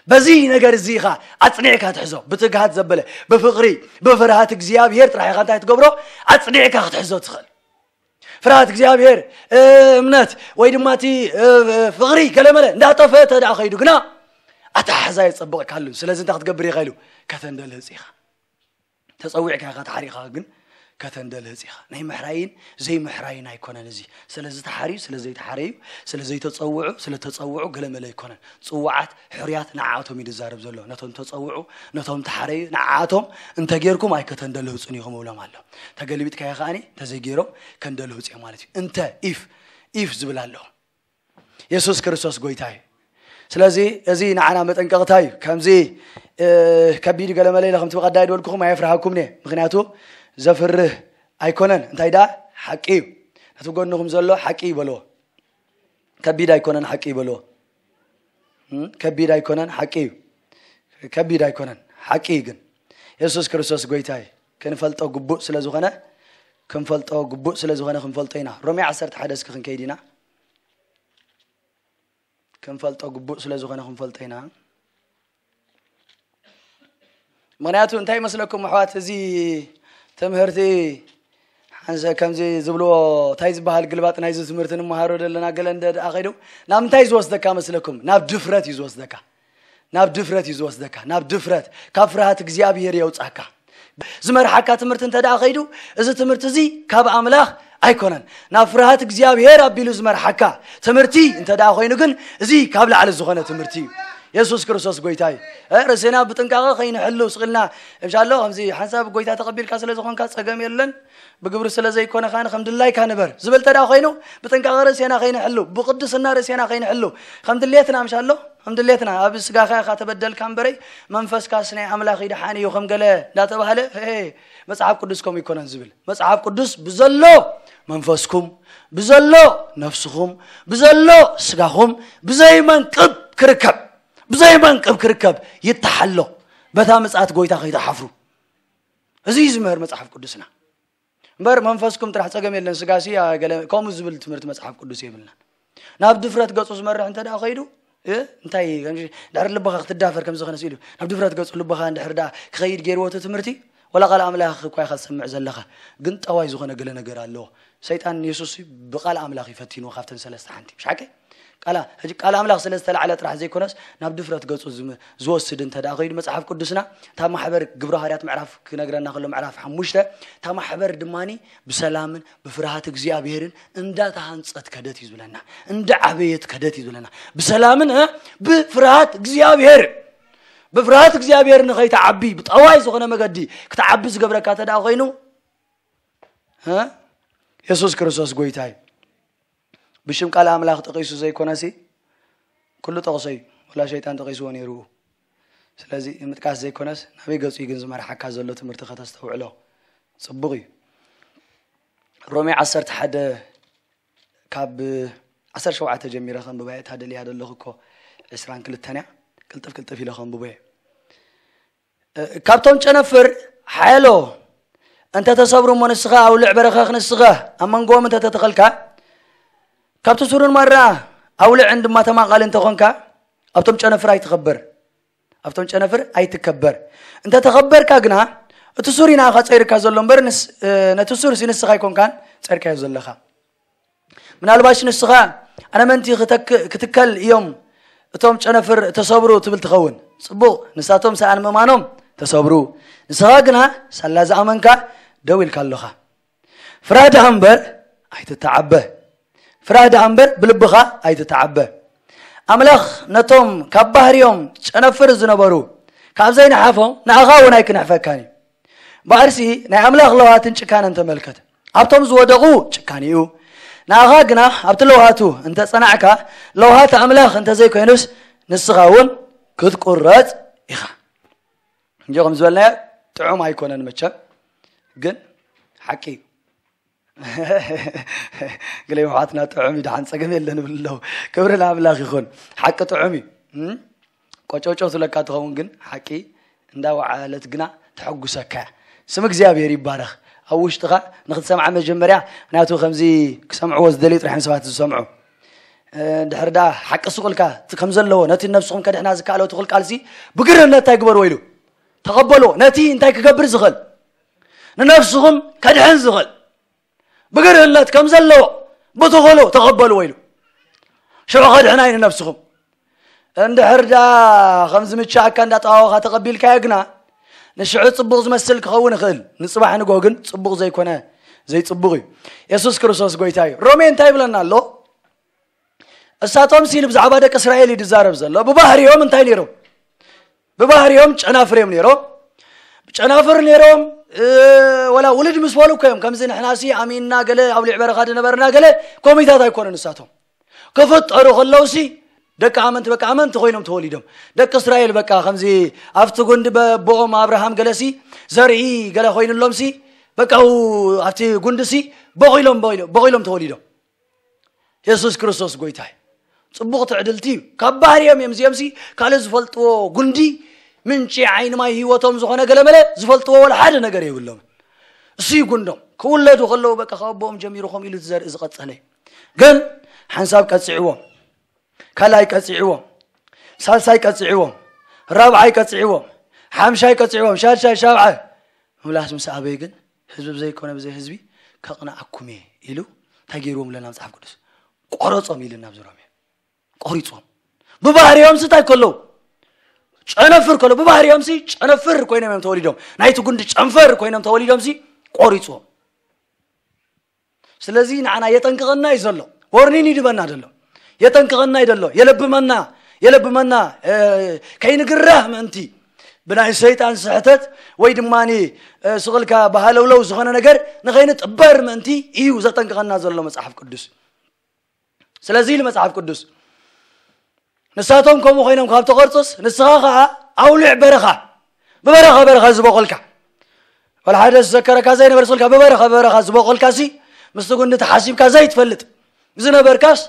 በዚ ነገር እዚ ኢኻ ኣጽኒዕካ ትሕዞ። ብትግሃት ዘበለ፣ ብፍቕሪ፣ ብፍርሃት እግዚኣብሔር ጥራሕ ኢኻ እንታይ ትገብሮ? ኣጽኒዕካ ክትሕዞ ትኽእል። ፍርሃት እግዚኣብሔር፣ እ፣ እምነት ወይ ድማ እቲ፣ እ፣ እ፣ ፍቕሪ ገለመለ እንዳጠፈ እንተ ደኣ ኸይዱ ግና ኣተሓሕዛ የጸብቐካሉ። ስለዚ እንታይ ክትገብር ኢኻ ኢሉ? ከተንደልህጽ ኢኻ። ተጸዊዕካ ኢኻ ተሓሪኻ ግን ከተንደልህፅ ኢኻ። ናይ ምሕራይን ዘይምሕራይን ኣይኮነን። እዚ ስለ ዝተሓርዩ፣ ስለ ዘይተሓረዩ፣ ስለ ዘይተፀውዑ፣ ስለ ተፀውዑ ገለመለ ኣይኮነን። ፅዋዓት ሕርያት ንዓኣቶም እዩ ዝዛረብ ዘሎ። ነቶም ተፀውዑ፣ ነቶም ተሓረዩ፣ ንዓኣቶም እንተጌርኩም ኣይከተንደልህፁን ኢኹም እብሎም ኣሎ። ተገልቢጥካዮ ከዓኒ እንተዘይጌሮም ከንደልህፁ እዮም ማለት እዩ። እንተ ኢፍ ኢፍ ዝብል ኣሎ። የሱስ ክርስቶስ ጎይታ እዩ። ስለዚ እዚ ንዓና መጠንቀቕታ እዩ። ከምዚ ከቢድ ገለመለ ኢለ ከምቲ ብቐዳይ ዝበልኩኹም ኣየፍርሃኩም እየ። ምክንያቱ ዘፍርህ ኣይኮነን። እንታይ ደኣ ሓቂ እዩ። ነቲ ጎንኹም ዘሎ ሓቂ እዩ በልዎ። ከቢድ ኣይኮነን ሓቂ እዩ በልዎ። ከቢድ ኣይኮነን ሓቂ እዩ። ከቢድ ኣይኮነን ሓቂ እዩ። ግን የሱስ ክርስቶስ ጎይታ እዩ። ክንፈልጦ ግቡእ ስለ ዝኾነ ክንፈልጦ ግቡእ ስለ ዝኾነ ክንፈልጦ ኢና። ሮሜ ዓሰርተ ሓደ እስኪ ክንከይድ ኢና። ክንፈልጦ ግቡእ ስለ ዝኾነ ክንፈልጦ ኢና። ምክንያቱ እንታይ ይመስለኩም ኣሕዋት፣ እዚ ትምህርቲ ሓንሰ ከምዚ ዝብልዎ እንታይ ዝበሃል ግልባጥ ናይዚ ትምህርቲ ንምሃሮ ዘለና ገለ እንደ ደኣ ከይዱ ናብ እንታይ ዝወስደካ መስለኩም? ናብ ድፍረት እዩ ዝወስደካ። ናብ ድፍረት እዩ ዝወስደካ። ናብ ድፍረት፣ ካብ ፍርሃት እግዚኣብሔር የውጻካ። ዝመርሓካ ትምህርቲ እንተ ደኣ ከይዱ፣ እዚ ትምህርቲ እዚ ካብ ኣምላኽ ኣይኮነን። ናብ ፍርሃት እግዚኣብሔር ኣቢሉ ዝመርሓካ ትምህርቲ እንተ ደኣ ኮይኑ ግን፣ እዚ ካብ ላዕሊ ዝኾነ ትምህርቲ እዩ። የሱስ ክርስቶስ ጎይታ እዩ። ርእስና ብጥንቃቐ ከይንሕሉ ስቕልና፣ እንሻሎ ከምዚ ሓንሳብ ጎይታ ተቐቢልካ ስለ ዝኾንካ ጸገም የለን፣ ብግብሪ ስለ ዘይኮነ ከኣ ከም ድላይካ ንበር ዝብል እንተ ደኣ ኮይኑ፣ ብጥንቃቐ ርእስና ከይንሕሉ፣ ብቕድስና ርእስና ከይንሕሉ፣ ከም ድሌትና፣ እንሻሎ ከም ድሌትና፣ ኣብ ስጋኻ ኢኻ ተበደልካ እምበረይ መንፈስካስ ናይ ኣምላኽ ይድሓን እዩ ከም ገለ እንዳተባህለ፣ መጽሓፍ ቅዱስ ከምኡ ኣይኮነን ዝብል። መጽሓፍ ቅዱስ ብዘሎ መንፈስኩም፣ ብዘሎ ነፍስኹም፣ ብዘሎ ስጋኹም ብዘይመንቅብ ክርከብ፣ ብዘይመንቅብ ክርከብ ይተሓሎ፣ በታ ምጽኣት ጎይታ ከይትሓፍሩ። እዚ እዩ ዝምህር መጽሓፍ ቅዱስና። እምበር መንፈስኩም ጥራሕ ጸገም የለን፣ ስጋሲ ገለ ከምኡ ዝብል ትምህርቲ መጽሓፍ ቅዱስ የብልና። ናብ ድፍረት ገጹ ዝመርሕ እንተ ደኣ ከይዱ እንታይ ድሕሪ ልብኻ ክትዳፈር ከም ዝኾነ ስኢሉ ናብ ድፍረት ገጹ ልብኻ እንድሕር ደኣ ክኸይድ ገይርዎ እቲ ትምህርቲ፣ ወላ ቃል ኣምላኽ እኳ ኢኻ ትሰምዕ ዘለኻ፣ ግን ጠዋይ ዝኾነ ገለ ነገር ኣለዎ። ሰይጣን ንየሱስ ብቃል ኣምላኽ ይፈቲንዎ ካብተን ሰለስተ ሓንቲ። ምሽ ሓቂ? ቃላ ሕጂ ቃል ኣምላኽ ስለ ዝተላዕለ ጥራሕ ዘይኮነስ ናብ ድፍረት ገጹ ዝወስድ እንተ ደኣ ከይዱ መጽሓፍ ቅዱስና እታ ማሕበር ግብረ ሃዋርያት ምዕራፍ ክነግረና ከሎ ምዕራፍ ሓሙሽተ እታ ማሕበር ድማ ብሰላምን ብፍርሃት እግዚኣብሔርን እንዳተሃንጸት ከደት እዩ ዝብለና፣ እንዳዓበየት ከደት እዩ ዝብለና። ብሰላምን ብፍርሃት እግዚኣብሔር፣ ብፍርሃት እግዚኣብሔር ንኸይትዓቢ ብጠዋይ ዝኾነ መገዲ ክትዓቢ ዝገብረካ እንተ ደኣ ኮይኑ የሱስ ክርስቶስ ጎይታ እዩ። ብሽም ቃል ኣምላኽ ጠቒሱ ዘይኮነሲ ኩሉ ጠቕሶ እዩ። ወላ ሸይጣን ጠቒስዎ ነይሩ። ስለዚ ምጥቃስ ዘይኮነስ ናበይ ገጹ እዩ ግን ዝመርሓካ ዘሎ ትምህርቲ ከተስተውዕሎ ጽቡቕ እዩ። ሮሜ ዓሰርተ ሓደ ካብ ዓሰርተ ሸውዓተ ጀሚረ ከንብባ እየ። እታ ደልያ ዘለኹ እኮ ዕስራን ክልተን እያ። ቅልጥፍ ቅልጥፍ ኢለ ከንብቦ እየ። ካብቶም ጨነፍር ሓያሎ እንተ ተሰብሩ እሞ ንስኻ ኣውልዕ በረኸ ክንስኸ ኣብ መንጎኦም እንተ ተተኸልካ ካብቲ ስሩን ማራ ኣውልዕን ድማ ተማቓሊ እንተኾንካ ኣብቶም ጨነፍር ኣይትኸበር። ኣብቶም ጨነፍር ኣይትከበር። እንተ ተኸበርካ ግና እቲ ሱር እዩ ንኣኻ ጸይርካ ዘሎ እምበር ነቲ ሱር ንስኻ ኣይኮንካን ጸይርካዮ ዘለኻ። ምናልባሽ ንስኻ ኣነ መንቲ ክትከል እዮም እቶም ጨነፍር ተሰብሩ ትብል ትኸውን። ጽቡቕ፣ ንሳቶም ሰኣን ምእማኖም ተሰብሩ፣ ንስኻ ግና ሳላ ዝኣመንካ ደው ኢልካ ኣለኻ። ፍራህ ደኣ እምበር ኣይትተዓበ፣ ፍራህ ደኣ እምበር ብልብኻ ኣይትተዓበ። ኣምላኽ ነቶም ካብ ባህርዮም ጨነፍር ዝነበሩ ካብ ዘይነሓፎም ንኣኻ እውን ኣይክንሕፈካን እዩ። ባዕርሲ ናይ ኣምላኽ ለውሃትን ጭካነን ተመልከት። ኣብቶም ዝወደቑ ጭካኔኡ፣ ንኣኻ ግና ኣብቲ ለውሃቱ እንተ ጸናዕካ፣ ለውሃት ኣምላኽ እንተ ዘይኮይኑስ ንስኻ እውን ክትቁረጽ ኢኻ። እንጆ ከም ዝበልናዮ ጥዑም ኣይኮነን መቸም፣ ግን ሓቂ እዩ። ገለ ኣሕዋትና ጥዑም እዩ ደሓን ጸገም የለን ይብሉ ኣለዉ። ክብሪ ንኣምላኽ ይኹን። ሓቂ ጥዑም እዩ። ቆጨውጨው ትብለካ ትኸውን ግን ሓቂ እንዳወዓለት ግና ተሐጉሰካ እያ። ስም እግዚኣብሔር ይባረኽ። ኣብ ውሽጥኻ ንክትሰምዓ መጀመርያ፣ ምክንያቱ ከምዚ ክሰምዕዎ ዝደልዩ ጥራሕ እዮም ሰባት ዝሰምዑ። ድሕር ዳ ሓቂ ስቕ ኢልካ እቲ ከም ዘለዎ ነቲ ነብስኹም ከድሕና ዝከኣለ ትኹል ቃልሲ ብግርህነት እንታይ ግበርዎ ኢሉ ተቐበልዎ። ነቲ እንታይ ክገብር ዝኽእል ንነብስኹም ከድሕን ዝኽእል ብግርህነት ከም ዘለዎ ብትኹሉ ተቐበልዎ ኢሉ ሽዑ ከድሕና እዩ ንነብስኹም። እንድሕር ዳ ከም ዝምችኣካ እንዳጠዋወኻ ተቐቢልካዮ ግና ንሽዑ ጽቡቕ ዝመስል ክኸውን ይኽእል፣ ንጽባሕ ንግሆ ግን ጽቡቕ ዘይኮነ፣ ዘይጽቡቕ እዩ። የሱስ ክርስቶስ ጎይታ እዩ። ሮሜ እንታይ ይብለና ኣሎ? እሳቶም ሲል ብዛዕባ ደቂ እስራኤል እዩ ዝዛረብ ዘሎ። ብባህሪኦም እንታይ ነይሮም? ብባህሪኦም ጨናፍር እዮም ነይሮም። ጨናፍር ነይሮም። እ፣ ወላ ውልድ ምስ በሉ እኮ እዮም። ከምዚ ንሕናሲ ኣሚንና ገለ ኣብ ሊዕ በረኻ ዝነበርና ገለ ኮሚታት ኣይኮኑን እሳቶም። ክፍጠሩ ከለውሲ ደቂ ኣመንቲ በቃ ኣመንቲ ኮይኖም ተወሊዶም። ደቂ እስራኤል በቃ ከምዚ ኣብቲ ጉንዲ በቦኦም ኣብርሃም ገለሲ ዘርኢ ገለ ኮይኑሎምሲ በቃ ኣብቲ ጉንዲሲ በቂሎም፣ በቂሎም፣ በቂሎም ተወሊዶም። የሱስ ክርስቶስ ጎይታ እዩ። ጽቡቕ ትዕድልቲ እዩ። ካብ ባህሪኦም እዮም እዚኦምሲ ካልእ ዝፈልጥዎ ጉንዲ ምንጪ ዓይኒ ማይ ህይወቶም ዝኾነ ገለመለ ዝፈልጥዎ ወላ ሓደ ነገር የብሎም። እሱ እዩ ጉንዶም። ክውለዱ ከለዉ በቃ ካብ ኣቦኦም ጀሚሩ ከምኡ ኢሉ እቲ ዘርኢ ዝቐጸለ እዩ። ግን ሓንሳብ ቀጺዕዎም፣ ካልኣይ ቀጺዕዎም፣ ሳልሳይ ቀጺዕዎም፣ ራብዓይ ቀጺዕዎም፣ ሓምሻይ ቀጺዕዎም፣ ሻድሻይ፣ ሻብዓይ። ምላስ ምስ ኣበይ ግን ህዝቢ ብዘይኮነ ብዘይ ህዝቢ ከቕንኣኩም እየ ኢሉ እንታይ ገይርዎም ኣለና መጽሓፍ ቅዱስ? ቆረጾም ኢልና ኣብዚ ሮሜ። ቆሪጾም። ብባህሪኦም ሲ እንታይ ከለዉ? ጨነፍር ከለዉ። ብባህሪኦም ሲ ጨነፍር ኮይኖም እዮም ተወሊዶም። ናይቲ ጉንዲ ጨንፈር ኮይኖም ተወሊዶም ሲ ቆሪጾም። ስለዚ ንዓና የጠንቅቐና እዩ ዘሎ። ወርኒን ይድበና ዘሎ። የጠንቅቐና እዩ ዘሎ። የለብመና፣ የለብመና፣ እ፣ ከይንግረህ ምእንቲ ብናይ ሰይጣን ስሕተት ወይ ድማ፣ እ፣ ስቕልካ ባህለውለው ዝኾነ ነገር ንኸይንጥበር ምእንቲ እዩ ዘጠንቅቐና ዘሎ መጽሓፍ ቅዱስ። ስለዚ ኢሉ መጽሓፍ ቅዱስ፣ ንሳቶም ከምኡ ኮይኖም ካብ ተቐርጹስ፣ ንስኻ ኸኣ ኣውሊዕ በረኻ፣ ብበረኻ በረኻ ዝበቆልካ፣ ወላ ሓደ ዝዘከረካ ዘይነበረ ስቕልካ ብበረኻ በረኻ ዝበቆልካ ሲ፣ ምስቲ ጉንዲ ተሓሲብካ ዘይትፈልጥ ዝነበርካስ፣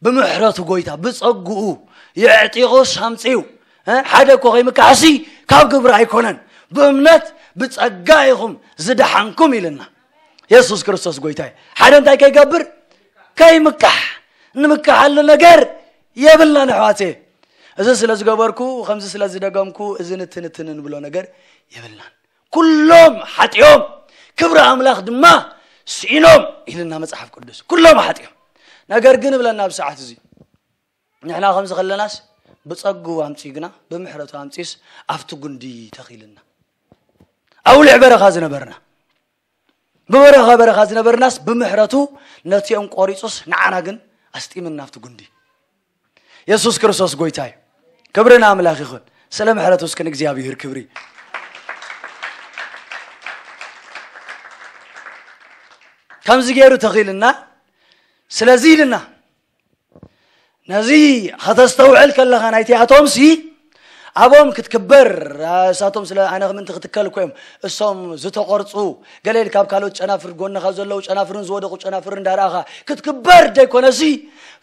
ብምሕረቱ ጎይታ፣ ብጸግኡ የዕጢቑስ ኣምጺኡ፣ እ፣ ሓደ እኮ ከይምካሕሲ ካብ ግብሪ ኣይኮነን፣ ብእምነት ብጸጋ ኢኹም ዝደሓንኩም ኢልና። የሱስ ክርስቶስ ጎይታ እዩ። ሓደ እንታይ ከይገብር? ከይምካሕ። ንምካሓሉ ነገር የብልናን ኣሕዋተየ። እዚ ስለ ዝገበርኩ፣ ከምዚ ስለ ዝደገምኩ፣ እዚ ንትንትን እንብሎ ነገር የብልናን። ኩሎም ሓጢኦም፣ ክብሪ ኣምላኽ ድማ ስኢኖም ኢልና መጽሓፍ ቅዱስ። ኩሎም ሓጢኦም። ነገር ግን እብለና ኣብዚ ሰዓት እዚ፣ ንሕና ከምዚ ከለናስ ብጸግኡ ኣምጺኡ ግና፣ ብምሕረቱ ኣምጺኡስ ኣብቲ ጉንዲ ተኺልና። ኣውሊዕ በረኻ ዝነበርና፣ ብበረኻ በረኻ ዝነበርናስ ብምሕረቱ ነቲኦም ቆሪጹስ ንዓና ግን ኣስጢምና ኣብቲ ጉንዲ። የሱስ ክርስቶስ ጎይታ እዩ። ክብሪ ንኣምላኽ ይኹን። ስለ ምሕረቱ እስኪ ንእግዚኣብሔር ክብሪ። ከምዚ ገይሩ ተኺልና፣ ስለዚ ኢልና ነዚ ከተስተውዕል ከለኻ ናይቲኣቶምሲ ኣብኦም ክትክበር፣ እሳቶም ስለ ኣነ ምእንቲ ክትከል እኮ እዮም እሶም ዝተቖርጹ፣ ገለ ኢልካ ኣብ ካልኦት ጨናፍር ጎንኻ ዘለዉ ጨናፍርን ዝወደቑ ጨናፍርን እንዳረኣኻ ክትክበር ደይኮነሲ፣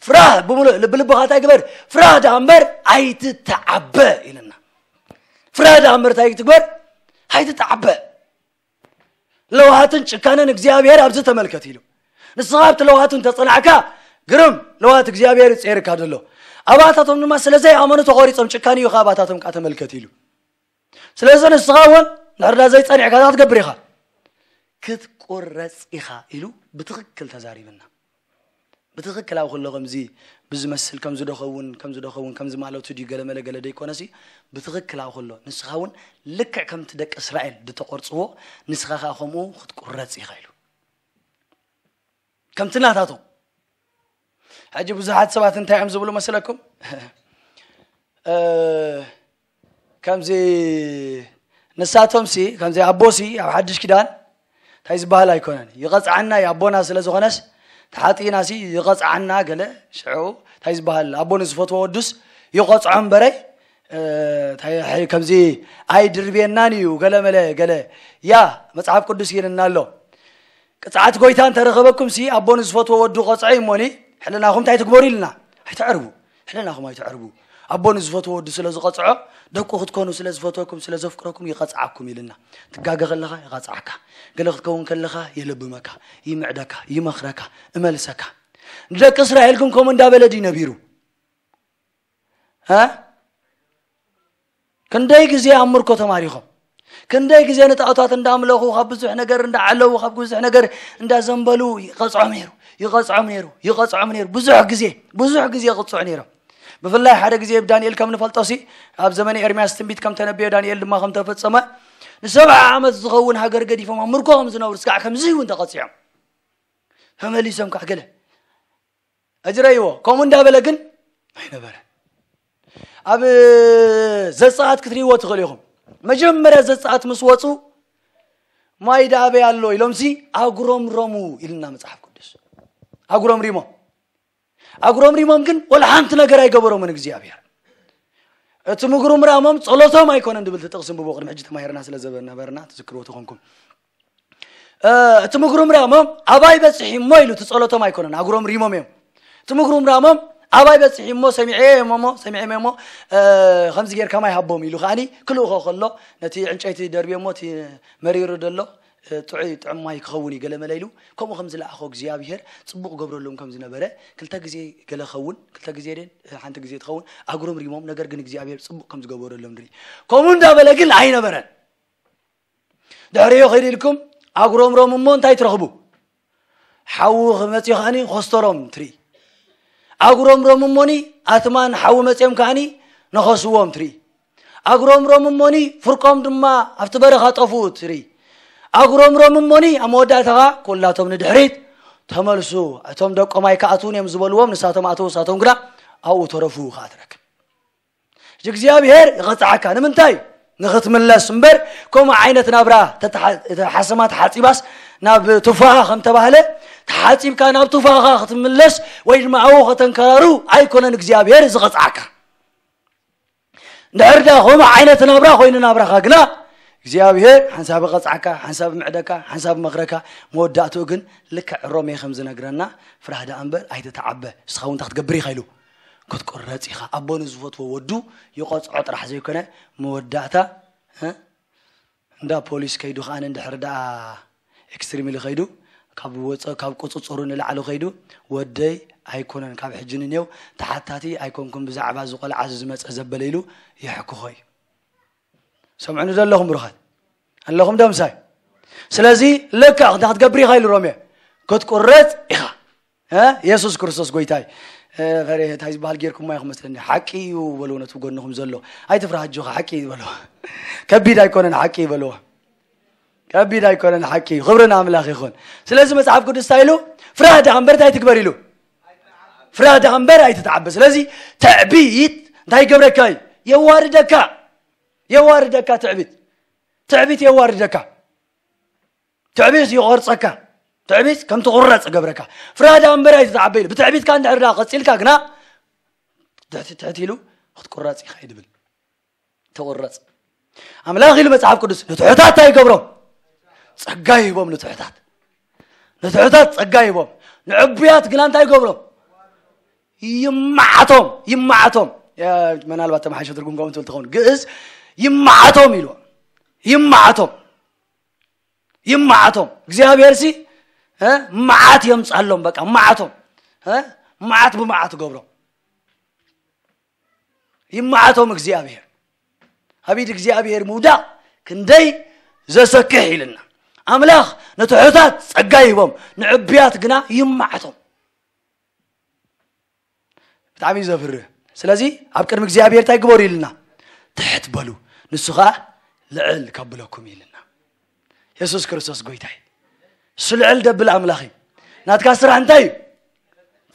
ፍራህ ብምሉእ ልቢ ልብኻ እንታይ ግበር? ፍራህ ደኣ እምበር ኣይትተዓበ ኢልና። ፍራህ ደኣ እምበር እንታይ ትግበር? ኣይትተዓበ። ለውሃትን ጭካነን እግዚኣብሔር ኣብዚ ተመልከት ኢሉ። ንስኻ ኣብቲ ለውሃቱ እንተጸናዕካ፣ ግርም ለውሃት እግዚኣብሔር ይጽየርካ ዘሎ። ኣባታቶም ድማ ስለ ዘይኣመኑ ተቖሪጾም፣ ጭካኔኡ ከኣ ኣባታቶም ከኣ ተመልከት ኢሉ። ስለዚ ንስኻ እውን እንድሕር ዳ ዘይጸኒዕካ እንታይ ክትገብር ኢኻ? ክትቁረጽ ኢኻ ኢሉ ብትኽክል ተዛሪብና። ብትኽክል ኣብ ኩሎ ከምዚ ብዝመስል ከምዚ ዶ ኸውን፣ ከምዚ ዶ ኸውን፣ ከምዚ ማለቱ ድዩ ገለ መለ ገለ ደይኮነሲ፣ ብትኽክል ኣብ ኩሎ ንስኻ እውን ልክዕ ከምቲ ደቂ እስራኤል ዝተቖርጽዎ ንስኻ ከኣ ከምኡ ክትቁረጽ ኢኻ ኢሉ። ከምቲ ናታቶም። ሕጂ ብዙሓት ሰባት እንታይ እዮም ዝብሉ መስለኩም? እ፣ ከምዚ ንሳቶምሲ፣ ከምዚ ኣቦሲ ኣብ ሓድሽ ኪዳን እንታይ ዝበሃል ኣይኮነን። ይቐጽዓና እዩ፣ ኣቦና ስለ ዝኾነስ፣ ተሓጢእናሲ ይቐጽዓና ገለ፣ ሽዑ እንታይ ዝበሃል፣ ኣቦ ንዝፈትዎ ወዱስ ይቐጽዖ እምበረይ፣ እ፣ እንታይ፣ ከምዚ ኣይድርብየናን እዩ፣ ገለ መለ፣ ገለ። ያ፣ መጽሓፍ ቅዱስ ይልና ኣሎ። ቅጽዓት ጎይታ እንተረኸበኩም ሲ፣ ኣቦ ንዝፈትዎ ወዱ ቀጽዖ እዩ እሞኒ፣ ሕልናኹም እንታይ ትግበሩ ኢልና? ኣይተዕርቡ። ሕልናኹም ኣይተዕርቡ። ኣቦ ንዝፈትዎ ወዱ ስለ ዝቐጽዖ፣ ደቁ ክትኮኑ ስለ ዝፈትወኩም፣ ስለ ዘፍቅረኩም ይቐጽዓኩም ኢልና። ትጋገ ከለኻ ይቐጽዓካ። ገለ ክትከውን ከለኻ የለብመካ፣ ይምዕደካ፣ ይመኽረካ፣ እመልሰካ። ንደቂ እስራኤል ግን ከምኡ እንዳበለ ድዩ ነቢሩ? እ? ክንደይ ግዜ ኣብ ምርኮ ተማሪኾም፣ ክንደይ ግዜ ንጣዖታት እንዳምለኹ፣ ካብ ብዙሕ ነገር እንዳዓለዉ፣ ካብ ብዙሕ ነገር እንዳዘንበሉ ይቐጽዖም ነይሩ፣ ይቐጽዖም ነይሩ፣ ይቐጽዖም ነይሩ። ብዙሕ ግዜ፣ ብዙሕ ግዜ ይቕጽዑ ነይሮም። ብፍላይ ሓደ ግዜ ብዳንኤል ከም ንፈልጦ ሲ ኣብ ዘመነ ኤርምያስ ትንቢት ከም ተነብዮ ዳንኤል ድማ ከም ተፈጸመ ንሰብዓ ዓመት ዝኸውን ሃገር ገዲፎም ኣብ ምርኮ ከም ዝነብሩ ስጋዕ ከምዚ እውን ተቐጺዖም ተመሊሶም ከዓ ገለ እጅረይዎ ከምኡ እንዳበለ ግን ኣይነበረ ኣብ ዘፀኣት ክትርእይዎ ትኽእሉ ኢኹም መጀመርያ ዘፀኣት ምስ ወፁ ማይ ዳኣበይ ኣሎ ኢሎም ሲ ኣጉረምረሙ ኢልና መፅሓፍ ቅዱስ ኣጉረምሪሞም ኣጉረምሪሞም ግን ወላ ሓንቲ ነገር ኣይገበሮምን እግዚኣብሔር እቲ ምጉርምራሞም ጸሎቶም ኣይኮነን ድብል ትጥቕስ ንብቦ ቅድሚ ሕጂ ተማሂርና ስለ ዘነበርና ትዝክርዎ ተኾንኩም እቲ ምጉርምራሞም ኣባይ በፅሒ እሞ ኢሉ እቲ ጸሎቶም ኣይኮነን ኣጉረምሪሞም እዮም እቲ ምጉርምራሞም ኣባይ በፅሒ እሞ ሰሚዐ እሞ ሰሚዐ እሞ ከምዚ ጌርካ ማይ ሃቦም ኢሉ ከዓኒ ክልእኾ ከሎ ነቲ ዕንጨይቲ ደርብዮ እሞ እቲ መሪሩ ደሎ ጥዑይ ጥዑም ማይ ክኸውን እዩ ገለ መለ ኢሉ ከምኡ ከም ዝለኣኾ እግዚኣብሄር ፅቡቕ ገብረሎም ከም ዝነበረ ክልተ ግዜ ገለ ኸውን ክልተ ግዜ ደን ሓንቲ ግዜ ትኸውን ኣጉረምሪሞም ነገር ግን እግዚኣብሄር ፅቡቕ ከም ዝገበረሎም ንርኢ ከምኡ እንዳበለ ግን ኣይነበረን ድሕሪዮ ከይዱ ኢልኩም ኣጉረምሮም እሞ እንታይ ትረኽቡ ሓዊ ክመፅኡ ከዓኒ ኮስተሮም ትርኢ ኣጉረምሮም እሞኒ ኣትማን ሓዊ መፅኦም ከዓኒ ነኸስዎም ትርኢ ኣጉረምሮም እሞኒ ፍርቆም ድማ ኣብቲ በረኻ ጠፍኡ ትርኢ ኣጉረምሮም እሞኒ ኣብ መወዳእታ ከዓ ኩላቶም ንድሕሪት ተመልሱ እቶም ደቆም ኣይከኣትውን እዮም ዝበልዎም ንሳቶም ኣተው ንሳቶም ግና ኣብኡ ተረፉ ከዓ ትረክብ እግዚኣብሔር ይቐፅዓካ ንምንታይ ንኽትምለስ እምበር ከምኡ ዓይነት ናብራ ሓሰማ ተሓፂባስ ናብ ቱፋኻ ከም ተባህለ ተሓፂብካ ናብ ቱፋኻ ክትምለስ ወይ ድማ ኣብኡ ከተንከራሩ ኣይኮነን እግዚኣብሔር ዝቐፅዓካ እንድሕር ዳ ከምኡ ዓይነት ናብራ ኮይኑ ናብራኻ ግና እግዚኣብሔር ሓንሳብ ቀፅዓካ ሓንሳብ ምዕደካ ሓንሳብ መኽረካ መወዳእትኡ ግን ልክዕ ሮሜ ከም ዝነግረና ፍራህ ደኣ እምበር ኣይትተዓበ ንስኻ እውን ክትገብር ኢኻ ኢሉ ክትቆረፅ ኢኻ ኣቦ ንዝፈትዎ ወዱ ይቆፅዖ ጥራሕ ዘይኮነ መወዳእታ እንዳ ፖሊስ ከይዱ ከዓ እንድሕር ደኣ ኤክስትሪምሊ ከይዱ ካብ ወፀ ካብ ቁፅፅሩ ንላዕሊ ከይዱ ወደይ ኣይኮነን ካብ ሕጂ ንኔው ተሓታቲ ኣይኮንኩም ብዛዕባ ዝቆልዓ ዝመፀ ዘበለ ኢሉ ይሕክኾ እዩ ሰምዑኒ ዘለኹም ብሩኻት ኣለኹም ዶ ምሳይ ስለዚ ልክዕ እንታይ ክትገብር ኢኻ ኢሉ ሮሜ ክትቁረፅ ኢኻ የሱስ ክርስቶስ ጎይታይ ፈሬ እንታይ ዝበሃል ጌርኩማ ኢኹም መስለኒ ሓቂ እዩ በልዎ ነቲ ጎንኹም ዘሎ ኣይትፍርሃ ኣጆኻ ሓቂ እዩ በልዎ ከቢድ ኣይኮነን ሓቂ እዩ በልዎ ከቢድ ኣይኮነን ሓቂ እዩ ክብሪ ንኣምላኽ ይኹን ስለዚ መፅሓፍ ቅዱስ እንታይ ኢሉ ፍራህ ድኣ እምበር እንታይ ትግበር ኢሉ ፍራህ ድኣ እምበር ኣይትተዓበ ስለዚ ትዕቢት እንታይ ይገብረካ እዩ የዋርደካ የዋርደካ ትዕቢት ትዕቢት የዋርደካ ትዕቢት ይቆርፀካ ትዕቢት ከም ትቁረፅ ገብረካ ፍራዳ እምበር ኣይትተዓበ ኢሉ ብትዕቢትካ እንድሕር ዳ ቀፂልካ ግና ትሕቲ ትሕቲ ኢሉ ክትቁረፅ ኢኻ ይድብል ትቁረፅ ኣምላኽ ኢሉ መፅሓፍ ቅዱስ ንትሑታት እንታይ ይገብሮም ጸጋ ይህቦም ንትሑታት ንትሑታት ጸጋ ይህቦም ንዕቡያት ግና እንታይ ይገብሮም ይመዓቶም ይመዓቶም ምናልባት ተመሓሸ ትርጉም ከምኡ ትብል ትኸውን ግእዝ ይመዓቶም ኢሉ ይመዓቶም ይመዓቶም እግዚኣብሔር ሲ መዓት የምፃሎም በቃ መዓቶም መዓት ብመዓት ገብሮም ይመዓቶም እግዚኣብሔር ኣብ ኢድ እግዚኣብሔር ምውዳቕ ክንደይ ዘሰክሕ ኢልና ኣምላኽ ንትሑታት ጸጋ ይህቦም ንዕብያት ግና ይመዓቶም ብጣዕሚ እዩ ዘፍርህ ስለዚ ኣብ ቅድሚ እግዚኣብሔር እንታይ ግበሩ ኢልና ትሕት በሉ ንሱ ከዓ ልዕል ከብለኩም ኢልና የሱስ ክርስቶስ ጎይታ እዩ እሱ ልዕል ደብል ኣምላኽ እዩ ናትካ ስራሕ እንታይ እዩ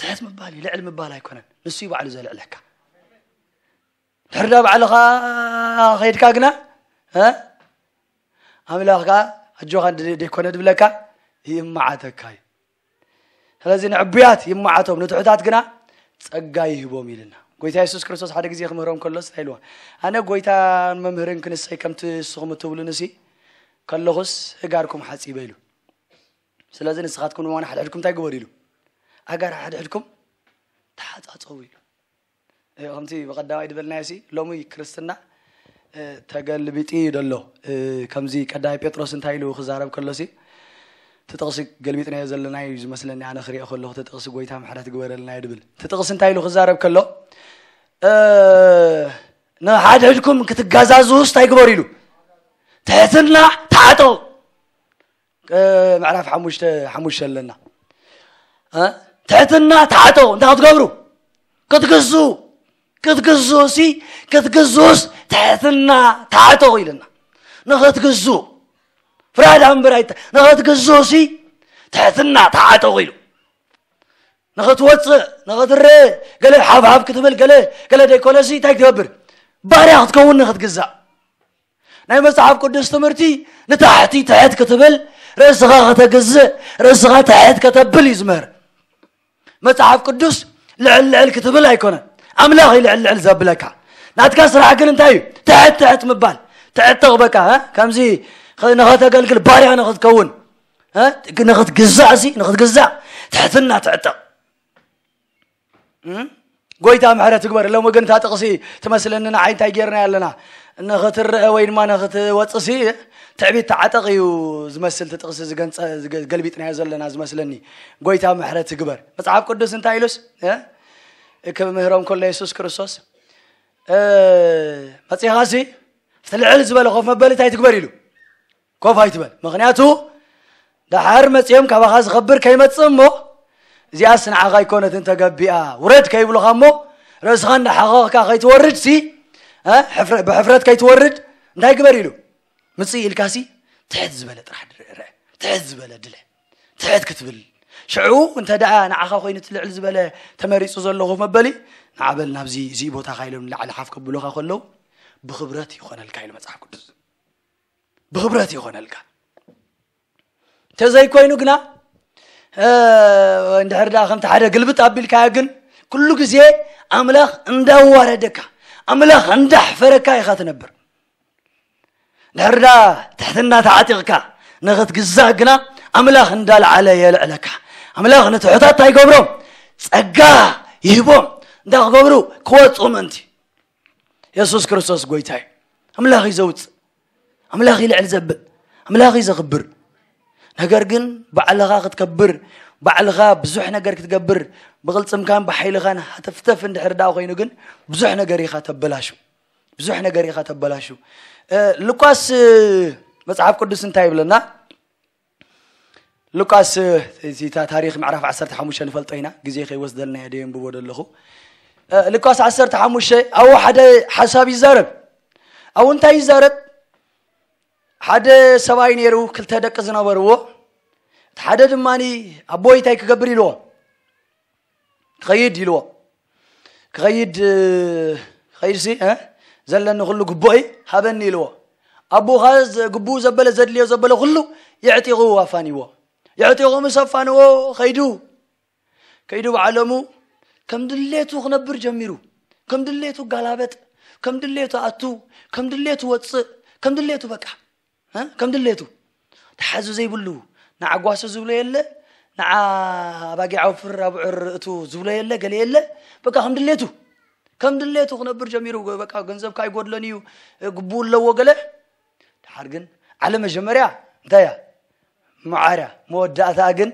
ትሕት ምባል እዩ ልዕል ምባል ኣይኮነን ንሱ እዩ ባዕሉ ዘልዕለካ ድሕር ዳ ባዕልኻ ከይድካ ግና ኣምላኽካ ኣጆኻ ደይኮነ ድብለካ ይመዓተካ እዩ ስለዚ ንዕቡያት ይመዓቶም ንትሑታት ግና ጸጋ ይህቦም ኢልና ጎይታ የሱስ ክርስቶስ ሓደ ግዜ ክምህሮም ከሎስ እንታይ ኢልዋ ኣነ ጎይታን መምህርን ክንሰይ ከምቲ ንስኹም እትብሉንሲ ከለኹስ እጋርኩም ሓጺበ ኢሉ ስለዚ ንስኻትኩም ድማ ንሓድሕድኩም እንታይ ግበሩ ኢሉ ኣጋር ሓድሕድኩም ተሓጻጸቡ ኢሉ ከምቲ ብቐዳማይ ዝበልናዮ ሲ ሎሚ ክርስትና ተገልቢጢ እዩ ደሎ ከምዚ ቀዳማይ ጴጥሮስ እንታይ ኢሉ ክዛረብ ከሎ ሲ እቲ ጥቕሲ ገልቢጥናዮ ዘለና እዩ ዝመስለኒ ኣነ ክሪኦ ከለኹ እቲ ጥቕሲ ጎይታ ምሕረት ግበረልና እዩ ድብል እቲ ጥቕሲ እንታይ ኢሉ ክዛረብ ከሎ ንሓድሕድኩም ክትጋዛዝውስ እንታይ ግበሩ ኢሉ ትሕትና ተዓጠው ምዕራፍ ሓሙሽተ ሓሙሽተ ኣለና ትሕትና ተዓጠው እንታይ ክትገብሩ ክትግዙ ክትግዝኡሲ ክትግዝኡስ ትሕትና ተዓጠቑ ኢልና። ንኽትግዝኡ ፍራድ ኣምበር ኣይተ ንኽትግዝኡሲ ትሕትና ተዓጠቑ ኢሉ። ንኽትወፅእ ንኽትረአ ገለ ሓብሓብ ክትብል ገለ ገለ ደይኮነሲ እንታይ ክትገብር? ባርያ ክትከውን ንኽትግዛእ። ናይ መጽሓፍ ቅዱስ ትምህርቲ ንታሕቲ ትሕት ክትብል፣ ርእስኻ ከተግዝእ፣ ርእስኻ ትሕት ከተብል እዩ ዝምህር። መጽሓፍ ቅዱስ ልዕል ልዕል ክትብል ኣይኮነን። ኣምላኽ እዩ ልዕል ልዕል ዘብለካ። ናትካ ስራሕ ግን እንታይ እዩ? ትሕት ትሕት ምባል። ትዕጥቕ በቃ፣ እ? ከምዚ ኸ-፣ ንኸተገልግል ባርያ ንኽትከውን፣ እ? ንኽትግዛእ ሲ፣ ንኽትግዛእ ትሕትና ትዕጥቕ። እም? ጎይታ ምሕረት ትግበር። ሎም ግን እታ ጥቕሲ ትመስለኒ ንዓይ እንታይ ጌርና ኣለና? ንኽትረአ ወይ ድማ ንኽትወፅእ ሲ ትዕቢት ተዓጠቕ እዩ ዝመስል እቲ ጥቕሲ ዝገንጸ-፣ ዝገ-፣ ገልቢጥናዮ ዘለና ዝመስለኒ። ጎይታ ምሕረት ትግበር። መጽሓፍ ቅዱስ እንታይ ኢሉስ? እ? ክምህሮም ከሎ የሱስ ክርስቶስ፣ እ፣ መጺኻ ሲ፣ እቲ ልዕል ዝበለ ኮፍ መበሊ እንታይ ትግበር ኢሉ? ኮፍ ኣይትበል። ምኽንያቱ ደሓር መጺኦም ካባኻ ዝኸብር ከይመጽእ እሞ፣ እዚኣስ ንዓኻ ኣይኮነትን ተገቢኣ፣ ውረድ ከይብሉኻ እሞ፣ ርእስኻ እንዳሓኸኽካ ከይትወርድ ሲ፣ እ፣ ሕፍረ-፣ ብሕፍረት ከይትወርድ እንታይ ግበር ኢሉ? ምጽእ ኢልካ ሲ፣ ትሕት ዝበለ ጥራሕ ድረ-፣ ርአ። ትሕት ዝበለ ድለ። ትሕት ክትብል። ሽዑ እንተ ደኣ ንዓኻ ኮይኑ እቲ ልዕል ዝበለ ተመሪጹ ዘሎ ኮፍ መበሊ፣ ንዓ በል ናብዚ፣ እዚ ቦታኻ ኢሎም ንላዕሊ ሓፍ ከብሉኻ ከለዉ፣ ብኽብረት ይኾነልካ ኢሉ መጽሓፍ ቅዱስ። ብኽብረት ይኾነልካ። እንተዘይኮይኑ ግና፣ እ፣ እንድሕር ደኣ ከምቲ ሓደ ግልብጥ ኣቢልካዮ ግን፣ ኩሉ ግዜ ኣምላኽ እንዳዋረደካ፣ ኣምላኽ እንዳሕፈረካ ኢኻ ትነብር። እንድሕር ደኣ ትሕትና ተዓጢቕካ ንኽትግዛእ ግና፣ ኣምላኽ እንዳልዓለ የልዕለካ። ኣምላኽ ንትሑታት እንታይ ይገብሮም? ጸጋ ይህቦም። እንታይ ክገብሩ? ክወጽኡ ምእንቲ። የሱስ ክርስቶስ ጎይታ እዩ። ኣምላኽ እዩ ዘውጽእ። ኣምላኽ እዩ ልዕል ዘብል። ኣምላኽ እዩ ዘኽብር። ነገር ግን ባዕልኻ ክትከብር፣ ባዕልኻ ብዙሕ ነገር ክትገብር፣ ብቕልጽምካን ብሓይልኻን ሃተፍተፍ እንድሕር ደኣ ኮይኑ ግን ብዙሕ ነገር ኢኻ ተበላሹ። ብዙሕ ነገር ኢኻ ተበላሹ። እ፣ ሉቃስ፣ እ፣ መጽሓፍ ቅዱስ እንታይ ይብለና? ሉቃስ፣ እ፣ እዚ ታ-፣ ታሪኽ ምዕራፍ ዓሰርተ ሓሙሽተ ንፈልጦ ኢና። ግዜ ከይወስደልና እየ ደየንብቦ ዘለኹ። እ፣ ሉቃስ ዓሰርተ ሓሙሽተ ኣብኡ ሓደ ሓሳብ ይዛረብ። ኣብኡ እንታይ ይዛረብ? ሓደ ሰብኣይ ነይሩ፣ ክልተ ደቂ ዝነበርዎ። እቲ ሓደ ድማኒ፣ "ኣቦይ እንታይ ክገብር?" ኢልዎ። "ክኸይድ" ኢልዎ። "ክኸይድ፣ እ፣ ክኸይድ ሲ፣ እ፣ ዘለኒ ኩሉ ግቡእይ ሃበኒ" ኢልዎ። ኣቦኻ ዘ-፣ ግቡኡ ዘበለ፣ ዘድልዮ ዘበለ ኩሉ የዕጢቑ ኣፋንይዎ። የዕጢቑ ምስ ኣፋንዎ ኸይዱ። ከይዱ ብዓለሙ ከም ድሌቱ ክነብር ጀሚሩ። ከም ድሌቱ ጋላበጥ፣ ከም ድሌቱ ኣቱ፣ ከም ድሌቱ ወጽእ፣ ከም ድሌቱ በቃ፣ እ? ከም ድሌቱ ተሓዚ ዘይብሉ፣ ንዓ ጓሶ ዝብሎ የለ፣ ንዓ ኣባጊዕ ኣውፍር ኣብዑር እቱ ዝብሎ የለ፣ ገለ የለ። በቃ ከም ድሌቱ፣ ከም ድሌቱ ክነብር ጀሚሩ። በቃ ገንዘብካ ኣይጎድሎን እዩ፣ ግቡእ ኣለዎ ገለ። ድሓር ግን ዓለም መጀመርያ እንታይ እያ? መዓርያ። መወዳእታኣ ግን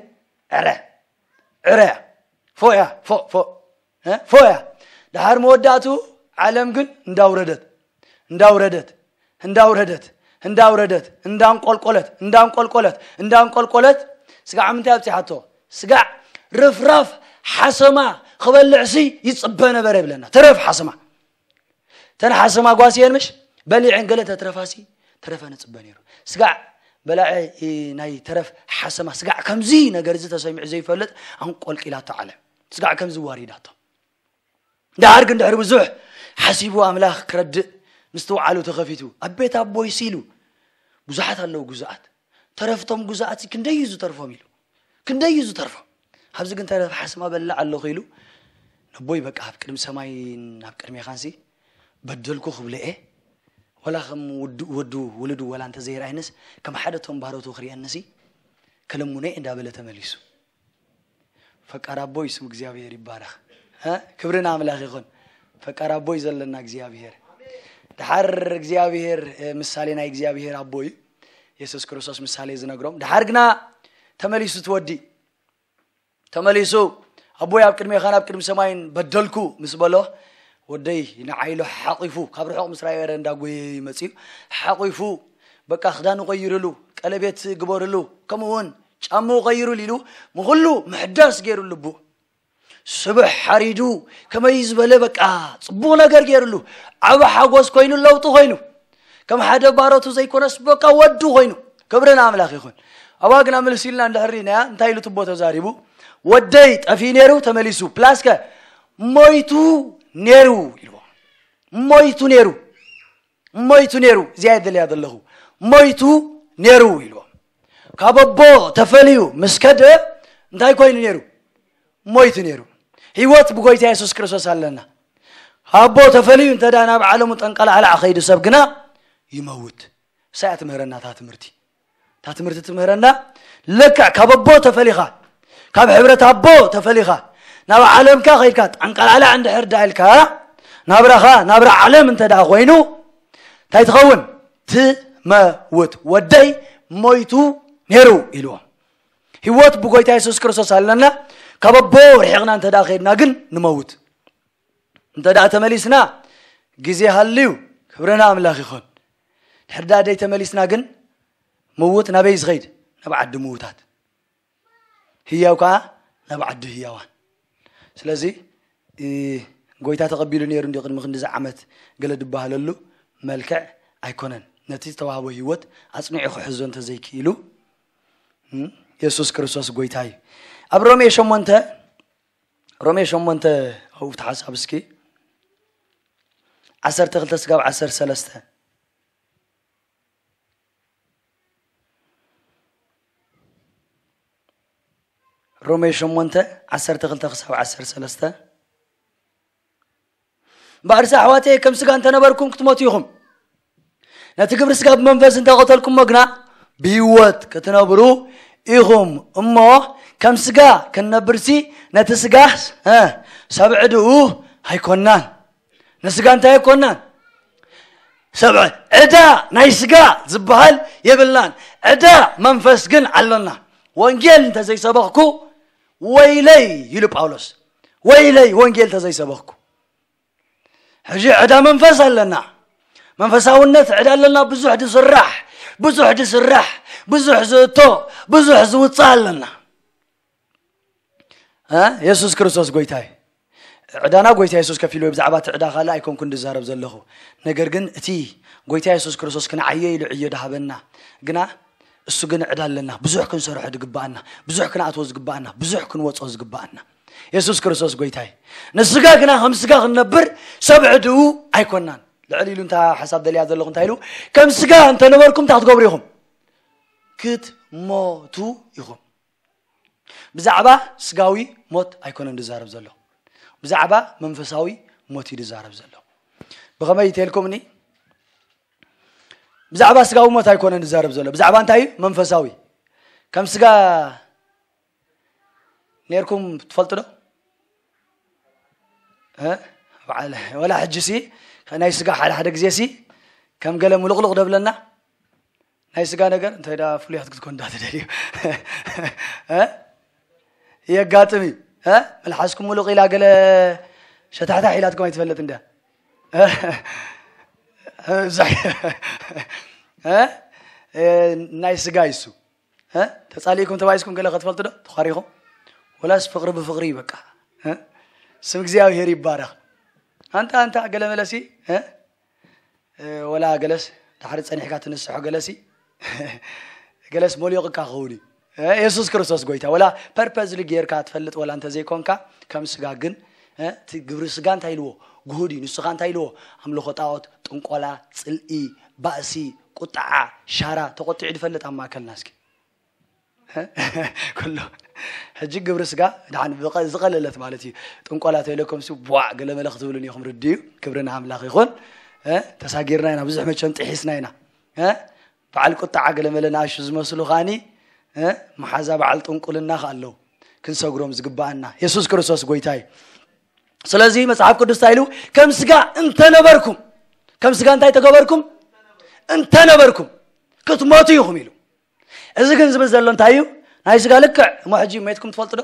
ዕረ፣ ዕረ እያ። ፎእ እያ፣ ፎእ፣ ፎእ። እ? ፎእ እያ። ድሓር መወዳእቱ ዓለም ግን እንዳውረደት፣ እንዳውረደት፣ እንዳውረደት፣ እንዳውረደት፣ እንዳንቆልቆለት፣ እንዳንቆልቆለት፣ እንዳንቆልቆለት፣ ስጋዕ ምንታይ ኣብጺሓቶ? ስጋዕ ርፍራፍ ሓሰማ ክበልዕሲ ይጽበ ነበረ ይብለና። ተረፍ ሓሰማ። እተን ሓሰማ ጓስየን ምሽ በሊዐን ገለ ተትረፋሲ ተረፈ ንጽበ ነይሩ። ስጋዕ በላዒ ናይ ተረፍ ሓሰማ፣ ስጋዕ ከምዚ ነገር እዚ ተሰሚዑ ዘይፈልጥ ኣንቆልቂላቶ ዓለም። ስጋዕ ከምዚ ዋሪዳቶ። ደሓር ግን ድሕሪ ብዙሕ ሓሲቡ ኣምላኽ ክረድእ ምስትውዓሉ ተኸፊቱ፣ ኣብ ቤት ኣቦይሲ ኢሉ፣ ብዙሓት ኣለዉ ግዙኣት። ተረፍቶም ግዙኣት ክንደይ እዩ ዝተርፎም ኢሉ። ክንደይ እዩ ዝተርፎም። ኣብዚ ግን ተረፍ ሓስማ በልዕ ኣለኹ ኢሉ፣ ነቦይ በቃ ኣብ ቅድሚ ሰማይን ኣብ ቅድሜኻንሲ በደልኩ ክብሎ እየ። ወላ ከም ውዱ-፣ ወዱ፣ ውሉዱ ወላ እንተዘይረኣየንስ፣ ከም ሓደ ቶም ባሮቱ ክርእየንሲ፣ ከለሙነ እየ እንዳበለ ተመሊሱ። ፈቃር ኣቦይ ስም እግዚኣብሔር ይባረኽ። እ? ክብሪ ንኣምላኽ ይኹን። ፈቃር ኣቦይ ዘለና እግዚኣብሔር። ድሓር እግዚኣብሔር፣ እ፣ ምሳሌ ናይ እግዚኣብሔር ኣቦ እዩ። የሱስ ክርስቶስ ምሳሌ ዝነግሮም። ድሓር ግና ተመሊሱ እቲ ወዲ። ተመሊሱ፣ "ኣቦይ ኣብ ቅድሜኻን ኣብ ቅድሚ ሰማይን በደልኩ" ምስ በሎ፣ ወደይ ንዓይ ኢሉ ሓቂፉ፣ ካብ ርሑቕ ምስ ረኣየ እንዳጎየ እዩ መጺኡ። ሓቂፉ፣ በቃ ክዳኑ ቀይርሉ፣ ቀለቤት ግበርሉ፣ ከምኡ እውን ጫምኡ ቀይርሉ ኢሉ፣ ንኹሉ ምሕዳስ ገይሩ ልቡ። ስብሕ ሓሪዱ ከመይ ዝበለ በቃ ጽቡቕ ነገር ገይሩሉ፣ ዓብ ሓጎስ ኮይኑ፣ ለውጢ ኮይኑ፣ ከም ሓደ ባሮቱ ዘይኮነስ በቃ ወዱ ኮይኑ። ክብሪ ንኣምላኽ ይኹን። ኣብኣ ግና ምልስ ኢልና እንድሕር ርኢናያ፣ እንታይ ኢሉ ትቦ ተዛሪቡ? "ወደይ ጠፊኡ ነይሩ፣ ተመሊሱ፣ ፕላስከ ሞይቱ ነይሩ" ኢልዎ። ሞይቱ ነይሩ፣ ሞይቱ ነይሩ፣ እዚኣ እየ ደልያ ዘለኹ። "ሞይቱ ነይሩ" ኢልዎ። ካብ ኣቦ ተፈልዩ ምስ ከደ እንታይ ኮይኑ ነይሩ? ሞይቱ ነይሩ። ህይወት ብጎይታ የሱስ ክርስቶስ ኣለና። ካብ ኣቦ ተፈልዩ እንተ ደኣ ናብ ዓለሙ ጠንቀላዕላዕ ኸይዱ ሰብ ግና ይመውት። እሳ እያ ትምህረና እታ ትምህርቲ። እታ ትምህርቲ ትምህረና፣ ልክዕ ካብ ኣቦ ተፈሊኻ፣ ካብ ሕብረት ኣቦ ተፈሊኻ፣ ናብ ዓለምካ ኸይድካ ጠንቀላዕላዕ እንድሕር ደኣ ኢልካ፣ ናብራኻ ናብራ ዓለም እንተ ደኣ ኮይኑ፣ እንታይ ትኸውን? ትመውት። "ወደይ ሞይቱ ነይሩ" ኢልዎ። ህይወት ብጎይታ የሱስ ክርስቶስ ኣለና። ካብ ኣቦ ርሒቕና እንተ ደኣ ኸይድና ግን ንመውት። እንተ ደኣ ተመሊስና ግዜ ሃልዩ፣ ክብሪ ንኣምላኽ ይኹን። ድሕር ደኣ ደይ ተመሊስና ግን ምውት ናበይ ዝኸይድ? ናብ ዓዲ ምውታት። ህያው ከኣ ናብ ዓዲ ህያዋን። ስለዚ፣ እ፣ ጎይታ ተቐቢሉ ነይሩ እንዲ ቅድሚ ክንዲዚ ዓመት ገለ ድበሃለሉ መልክዕ ኣይኮነን። ነቲ ዝተዋህቦ ህይወት ኣጽኒዑ ክሕዞ እንተዘይክኢሉ፣ እም፣ የሱስ ክርስቶስ ጎይታ እዩ። ኣብ ሮሜ ሸሞንተ፣ ሮሜ ሸሞንተ፣ ኣብኡ እቲ ሓሳብ እስኪ፣ ዓሰርተ ክልተ ስጋብ ዓሰርተ ሰለስተ። ሮሜ ሸሞንተ፣ ዓሰርተ ክልተ ክሳብ ዓሰርተ ሰለስተ። "እምበኣርስ ኣሕዋተየ፣ ከም ስጋ እንተነበርኩም ክትሞቱ ኢኹም። ነቲ ግብሪ ስጋ ብመንፈስ እንተቐተልኩሞ ግና ብህይወት ክትነብሩ ኢኹም። እሞ ከም ስጋ ክንነብርሲ ነቲ ስጋስ፣ እ፣ ሰብ ዕድኡ ኣይኮናን።" ንስጋ እንታይ ኣይኮናን? ሰብ ዕዳ ናይ ስጋ ዝበሃል የብልናን። ዕዳ መንፈስ ግን ኣሎና። ወንጌል እንተዘይሰበኽኩ ወይለይ ኢሉ ጳውሎስ። ወይለይ ወንጌል እንተዘይሰበኽኩ። ሕጂ ዕዳ መንፈስ ኣለና። መንፈሳውነት ዕዳ ኣለና። ብዙሕ ዝስራሕ፣ ብዙሕ ዝስራሕ፣ ብዙሕ ዝእቶ፣ ብዙሕ ዝውፅእ ኣለና። እ? የሱስ ክርስቶስ ጎይታ እዩ። ዕዳና ጎይታ የሱስ ከፊሉ፣ ብዛዕባ እቲ ዕዳ ካልእ ኣይኮንኩን ዝዛረብ ዘለኹ። ነገር ግን እቲ ጎይታ የሱስ ክርስቶስ ክንዓዮ ኢሉ ዕዮ ድሃበና። ግና እሱ ግን ዕዳ ኣለና። ብዙሕ ክንሰርሖ ዝግባኣና፣ ብዙሕ ክንኣትዎ ዝግባኣና፣ ብዙሕ ክንወጾ ዝግባኣና። የሱስ ክርስቶስ ጎይታ እዩ። ንስጋ ግና ከም ስጋ ክንነብር ሰብ ዕድኡ ኣይኮናን። ልዕል ኢሉ እንታ ሓሳብ ደልያ ዘለኹ እንታይ ኢሉ? ከም ስጋ እንተነበርኩም እንታይ ክትገብሩ ኢኹም? ክትሞቱ ኢኹም። ብዛዕባ ስጋዊ ሞት ኣይኮነን ዝዛረብ ዘሎ። ብዛዕባ መንፈሳዊ ሞት እዩ ዝዛረብ ዘሎ። ብኸመይ ኢተልኩምኒ? ብዛዕባ ስጋዊ ሞት ኣይኮነን ዝዛረብ ዘሎ። ብዛዕባ እንታይ እዩ? መንፈሳዊ። ከም ስጋ ነርኩም ትፈልጡ ዶ? እ? በዓል፣ ወላ ሕጂ ሲ፣ ናይ ስጋ ሓደ ሓደ ግዜ ሲ፣ ከም ገለ ሙሉቕሉቕ ደብለና። ናይ ስጋ ነገር እንታይ ደኣ ፍሉያት ክትኮን ደኣ ትደልዩ? እ? የጋጥም እዩ። እ? መልሓስኩም ሙሉቕ ኢላ ገለ ሸታሕታሕ ኢላትኩም ኣይትፈልጥ እንዳ። እ? እ? ናይ ስጋ ይሱ። እ? ተጻሊእኩም ተባኢስኩም ገለ ክትፈልጡ ዶ? ተዃሪኹም? ወላስ ፍቕሪ ብፍቕሪ እዩ በቃ። እ? ስም እግዚኣብሔር ይባረኽ። ኣንታ፣ ኣንታ ገለ መለሲ፣ እ? እ፣ ወላ ገለስ ድሓር ጸኒሕካ ትንስሖ ገለሲ፣ ገለስ ሞሊቑካ ክኸውን እዩ። እ፣ የሱስ ክርስቶስ ጎይታ። ወላ ፐርፐዝሊ ጌርካ ትፈልጥ ወላ እንተዘይኮንካ፣ ከም ስጋ ግን፣ እ፣ እቲ ግብሪ ስጋ እንታይ ኢልዎ? ግሁድ እዩ። ንስኻ እንታይ ኢልዎ? ኣምልኾ ጣዖት፣ ጥንቆላ፣ ጽልኢ፣ ባእሲ፣ ቁጥዓ፣ ሻራ፣ ተቖጢዑ ድፈልጥ ኣብ ማእከልና እስኪ። እ? ኩሉ። ሕጂ ግብሪ ስጋ፣ ደሓን ብቐ-፣ ዝቐለለት ማለት እዩ። ጥንቆላ ተይለኩም ሲ፣ ቧዕ፣ ገለ መለ ክትብሉን ኢኹም ርድዩ። ክብሪ ንኣምላኽ ይኹን። እ? ተሳጊርና ኢና፣ ብዙሕ መቸም ጥሒስና ኢና። እ? በዓል ቁጥዓ ገለ መለ ንኣሹ ዝመስሉ ከኣኒ፣ እ? መሓዛ በዓል ጥንቁልና ከኣ ኣለዉ። ክንሰግሮም ዝግባኣና። የሱስ ክርስቶስ ጎይታ እዩ። ስለዚ መጽሓፍ ቅዱስ እንታይ ኢሉ? ከም ስጋ እንተነበርኩም፣ ከም ስጋ እንታይ ተገበርኩም? እንተነበርኩም፣ ክትሞቱ ኢኹም ኢሉ። እዚ ግን ዝብል ዘሎ እንታይ እዩ? ናይ ስጋ ልክዕ እሞ ሕጂ ሜትኩም ትፈልጡ ዶ?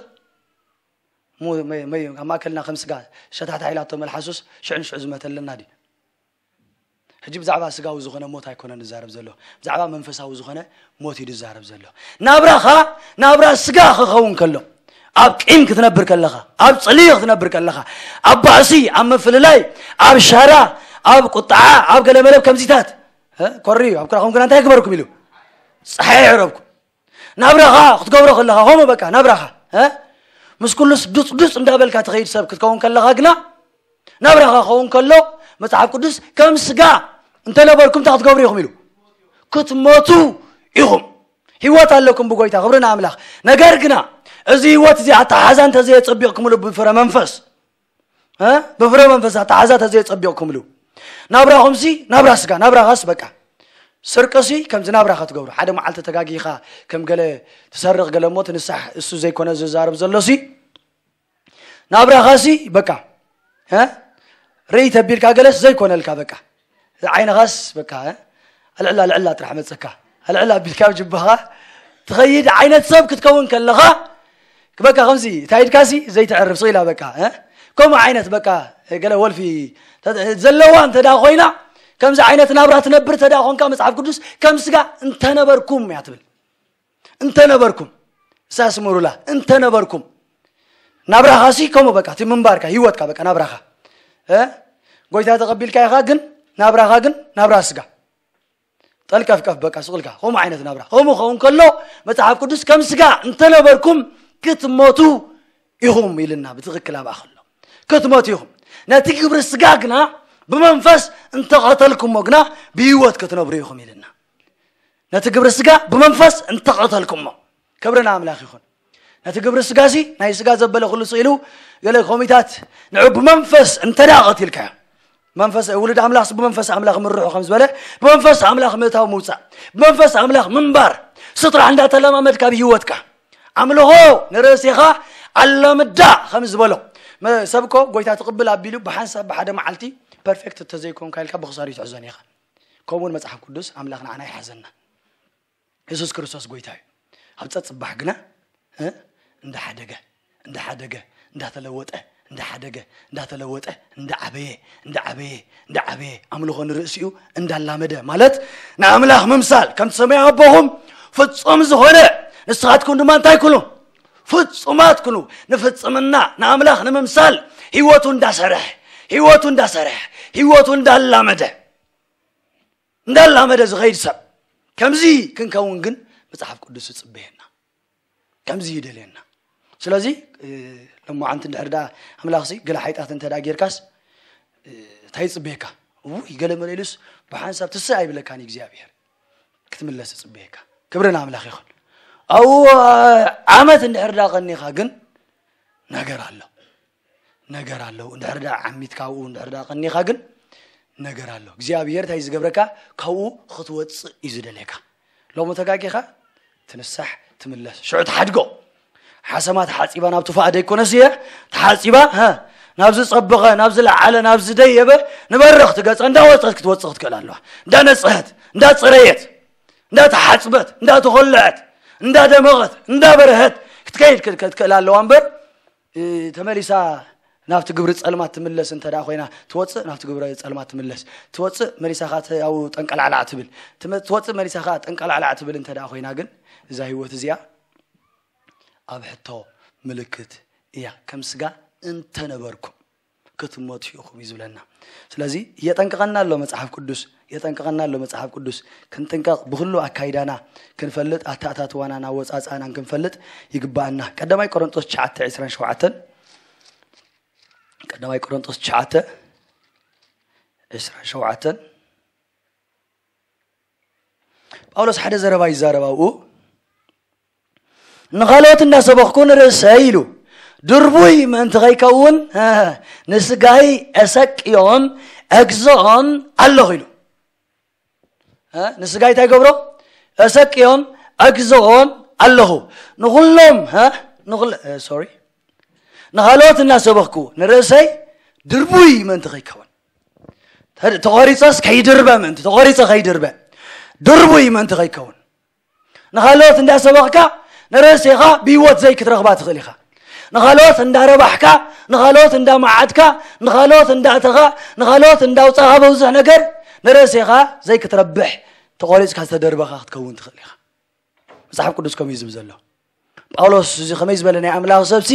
ሙ-፣ መ-፣ መ-፣ ኣብ ማእከልና ከም ስጋ ሸታሕታሕ ኢላቶ መልሓሱስ ሽዑ ንሽዑ ዝመተልና ድዩ? ሕጂ ብዛዕባ ስጋዊ ዝኾነ ሞት ኣይኮነን ዝዛረብ ዘሎ። ብዛዕባ መንፈሳዊ ዝኾነ ሞት እዩ ዝዛረብ ዘሎ። ናብራኻ ናብራ ስጋ ክኸውን ከሎ፣ ኣብ ቂም ክትነብር ከለኻ፣ ኣብ ጽልኢ ክትነብር ከለኻ፣ ኣብ ባእሲ፣ ኣብ ምፍልላይ፣ ኣብ ሻራ፣ ኣብ ቁጥዓ፣ ኣብ ገለ መለብ ከምዚታት፣ እ፣ ኮሪ ኣብ ክራኹም ግና እንታይ ክበርኩም ኢሉ? ጸሓይ ይዕረብኩም። ናብራኻ ክትገብሮ ከለኻ፣ ከምኡ በቃ ናብራኻ፣ እ፣ ምስ ኩሉስ ዱጽ ዱጽ እንዳበልካ ትኸይድ ሰብ ክትከውን ከለኻ ግና፣ ናብራኻ ክኸውን ከሎ፣ መጽሓፍ ቅዱስ ከም ስጋ እንተነበርኩም እንታይ ክትገብሩ ኢኹም ኢሉ? ክትሞቱ ኢኹም። ህይወት ኣለኩም ብጎይታ፣ ክብሪ ንኣምላኽ። ነገር ግና እዚ ህይወት እዚ ኣተሓዛ እንተዘየጸቢቕኩምሉ ብፍረ መንፈስ፣ እ፣ ብፍረ መንፈስ ኣተሓዛ እንተዘየጸቢቕኩምሉ፣ ናብራኹምሲ ናብራ ስጋ፣ ናብራኻስ በቃ፣ ስርቅሲ ከምዚ ናብራኻ ትገብሩ። ሓደ መዓልቲ ተጋጊኻ ከም ገለ ትሰርቕ ገለ እሞ ትንሳሕ፣ እሱ ዘይኮነ ዝዛረብ ዘሎሲ ናብራኻሲ በቃ፣ እ፣ ርእይ ተቢልካ ገለስ ዘይኮነልካ በቃ። ዓይንኻስ በቃ፣ እ፣ ኣልዕላ ኣልዕላ ጥራሕ መጸካ። ኣልዕላ ኣቢልካ ኣብ ጅባኻ ትኸይድ ዓይነት ሰብ ክትከውን ከለኻ፣ በቃ ከምዚ እንታይ ኢድካሲ ዘይትዕርፍ ስቕ ኢላ በቃ፣ እ፣ ከምኡ ዓይነት በቃ፣ ገለ ወልፊ ተ-፣ ዘለዋ እንተ ደኣ ኮይና፣ ከምዚ ዓይነት ናብራ ትነብር እንተ ደኣ ኮንካ፣ መጽሓፍ ቅዱስ ከም ስጋ እንተነበርኩም እያ ትብል። እንተነበርኩም፣ እሳ ስምሩላ፣ እንተነበርኩም፣ ናብራኻሲ ከምኡ በቃ፣ እቲ ምንባርካ፣ ህይወትካ በቃ፣ ናብራኻ፣ እ፣ ጎይታ ተቐቢልካ ኢኻ፣ ግን ናብራኻ ግን ናብራ ስጋ። ጠልቀፍቀፍ በቃ፣ ስቕ ኢልካ፣ ከምኡ ዓይነት ናብራ። ከምኡ ኸውን ከሎ፣ መጽሓፍ ቅዱስ ከም ስጋ እንተነበርኩም ክትሞቱ ኢኹም ኢልና፣ ብትኽክል ኣብኣ ከሎ። ክትሞቱ ኢኹም። ነቲ ግብሪ ስጋ ግና ብመንፈስ እንተቐተልኩሞ ግና ብህይወት ክትነብሩ ኢኹም ኢልና። ነቲ ግብሪ ስጋ ብመንፈስ እንተቐተልኩሞ። ክብሪ ንኣምላኽ ይኹን። ነቲ ግብሪ ስጋሲ፣ ናይ ስጋ ዘበለ ኩሉ ስቕ ኢሉ፣ ገለ ኮሚታት ንዑ ብመንፈስ እንተ ደኣ ቀቲልካዮ። መንፈስ፣ ውሉድ ኣምላኽስ ብመንፈስ ኣምላኽ ምርሑ ከም ዝበለ፣ ብመንፈስ ኣምላኽ ምእታው ምውጻእ፣ ብመንፈስ ኣምላኽ ምንባር፣ ስጥራሕ እንዳተለማመድካ ኣብ ህይወትካ። ኣምልኾ ንርእስኻ ኣላምዳ ከም ዝበሎ። መ-፣ ሰብ እኮ ጎይታ ትቕብል ኣቢሉ ብሓንሳብ ብሓደ መዓልቲ ፐርፌክት እንተዘይኮንካ ኢልካ ብኽሳሩ ይትሕዞን ኢኻ። ከምኡውን መጽሓፍ ቅዱስ ኣምላኽ ንዓና ይሓዘና። የሱስ ክርስቶስ ጎይታ እዩ። ኣብ ጸጽባሕ ግና፣ እ፣ እንዳሓደገ፣ እንዳሓደገ፣ እንዳተለወጠ፣ እንዳሓደገ፣ እንዳተለወጠ፣ እንዳዓበየ፣ እንዳዓበየ፣ እንዳዓበየ፣ ኣምልኾ ንርእሲኡ እንዳላመደ፣ ማለት ንኣምላኽ ምምሳል፣ ከምቲ ሰማያዊ ኣቦኹም ፍጹም ዝኾነ፣ ንስኻትኩም ድማ እንታይ ኩኑ? ፍጹማት ኩኑ። ንፍጽምና፣ ንኣምላኽ ንምምሳል ህይወቱ እንዳሰርሐ፣ ህይወቱ እንዳሰርሐ፣ ህይወቱ እንዳላመደ፣ እንዳላመደ ዝኸይድ ሰብ ከምዚ ክንከውን ግን መጽሓፍ ቅዱስ ይጽበየና፣ ከምዚ ይደልየና። ስለዚ፣ እ፣ ሎማዓንቲ እንድሕር ደኣ ኣምላኽሲ ገለ ሓይጣት እንተ ደኣ ጌርካስ፣ እ፣ እንታይ ይጽበየካ? ውይ፣ ገለ መለ ኢሉስ ብሓንሳብ ትስእ ኣይብለካን እግዚኣብሔር። ክትምለስ ይጽበየካ። ክብሪ ንኣምላኽ ይኹን። ኣብኡ ዓመት እንድሕር ደኣ ቀኒኻ ግን ነገር ኣሎ። ነገር ኣሎ። እንድሕር ደኣ ዓሚትካ ኣብኡ እንድሕር ደኣ ቀኒኻ ግን ነገር ኣሎ። እግዚኣብሔር እንታይ እዩ ዝገብረካ? ካብኡ ክትወጽእ እዩ ዝደልየካ። ሎሚ ተጋጊኻ ትንሳሕ፣ ትምለስ። ሽዑ ትሓድጎ። ሓሰማ ተሓጺባ ናብ ትፋእ ደይኮነስ እየ። ተሓጺባ፣ ሀ፣ ናብ ዝጸበቐ፣ ናብ ዝለዓለ፣ ናብ ዝደየበ ንበረኽቲ ገጻ እንዳወጸት ክትወጽእ ክትክእል ኣለዋ። እንዳነጽሀት፣ እንዳጸረየት፣ እንዳተሓጽበት፣ እንዳተኾለዐት፣ እንዳደመቐት፣ እንዳበርሀት ክትከይድ ክት-፣ ክትክእል ኣለዋ እምበር፣ እ፣ ተመሊሳ ናብቲ ግብሪ ጸልማት ትምለስ እንተ ደኣ ኮይና፣ ትወጽእ ናብቲ ግብሪ ጸልማት ትምለስ። ትወጽእ መሊሳ ኸኣ ተ-፣ ኣብኡ ጠንቀላዕላዕ ትብል። ትመ-፣ ትወጽእ መሊሳ ኸኣ ጠንቀላዕላዕ ትብል እንተ ደኣ ኮይና ግን፣ እዛ ህይወት እዚኣ ኣብ ሕቶ ምልክት እያ። ከም ስጋ እንተ ነበርኩም ክትሞቱ ኢኹም እዩ ዝብለና። ስለዚ የጠንቅቐና ኣሎ መጽሓፍ ቅዱስ፣ የጠንቅቐና ኣሎ መጽሓፍ ቅዱስ። ክንጥንቀቕ፣ ብኹሉ ኣካይዳና ክንፈልጥ፣ ኣተኣታትዋናን ኣወጻጽኣናን ክንፈልጥ ይግብኣና። ቀዳማይ ቆሮንቶስ ትሽዓተ ዕስራን ሸውዓተን፣ ቀዳማይ ቆሮንቶስ ትሽዓተ ዕስራን ሸውዓተን፣ ጳውሎስ ሓደ ዘረባ ይዛረብ ኣብኡ። ንኻልኦት እንዳሰበኽኩ ንርእሰይ ኢሉ ድርቡይ ምእንቲ ከይከውን፣ ንስጋይ እሰቅዮን እግዝኦን ኣለኹ ኢሉ። እ፣ ንስጋይ እንታይ ገብሮ? እሰቅዮን እግዝኦን ኣለኹ። ንኹሎም፣ እ፣ ንኹል-፣ እ፣ ሶሪ። ንኻልኦት እናሰበኽኩ ንርእሰይ ድርቡይ ምእንቲ ከይከውን። ተ-፣ ተቖሪጸስ ከይድርበ ምእንቲ፣ ተቖሪጸ ከይድርበ። ድርቡይ ምእንቲ ከይከውን። ንኻልኦት እንዳሰበኽካ ንርእስኻ ብህይወት ዘይክትረኽባ ትኽእል ኢኻ። ንኻልኦት እንዳረባሕካ፣ ንኻልኦት እንዳመዓድካ፣ ንኻልኦት እንዳእተኻ፣ ንኻልኦት እንዳውጻኻ በብዙሕ ነገር ንርእስኻ ዘይክትረብሕ ተቖሪጽካ ዝተደርበኻ ክትከውን ትኽእል ኢኻ። መጽሓፍ ቅዱስ ከምኡ እዩ ዝብል ዘሎ። ጳውሎስ እዚ ከመይ ዝበለ ናይ ኣምላኽ ሰብሲ፣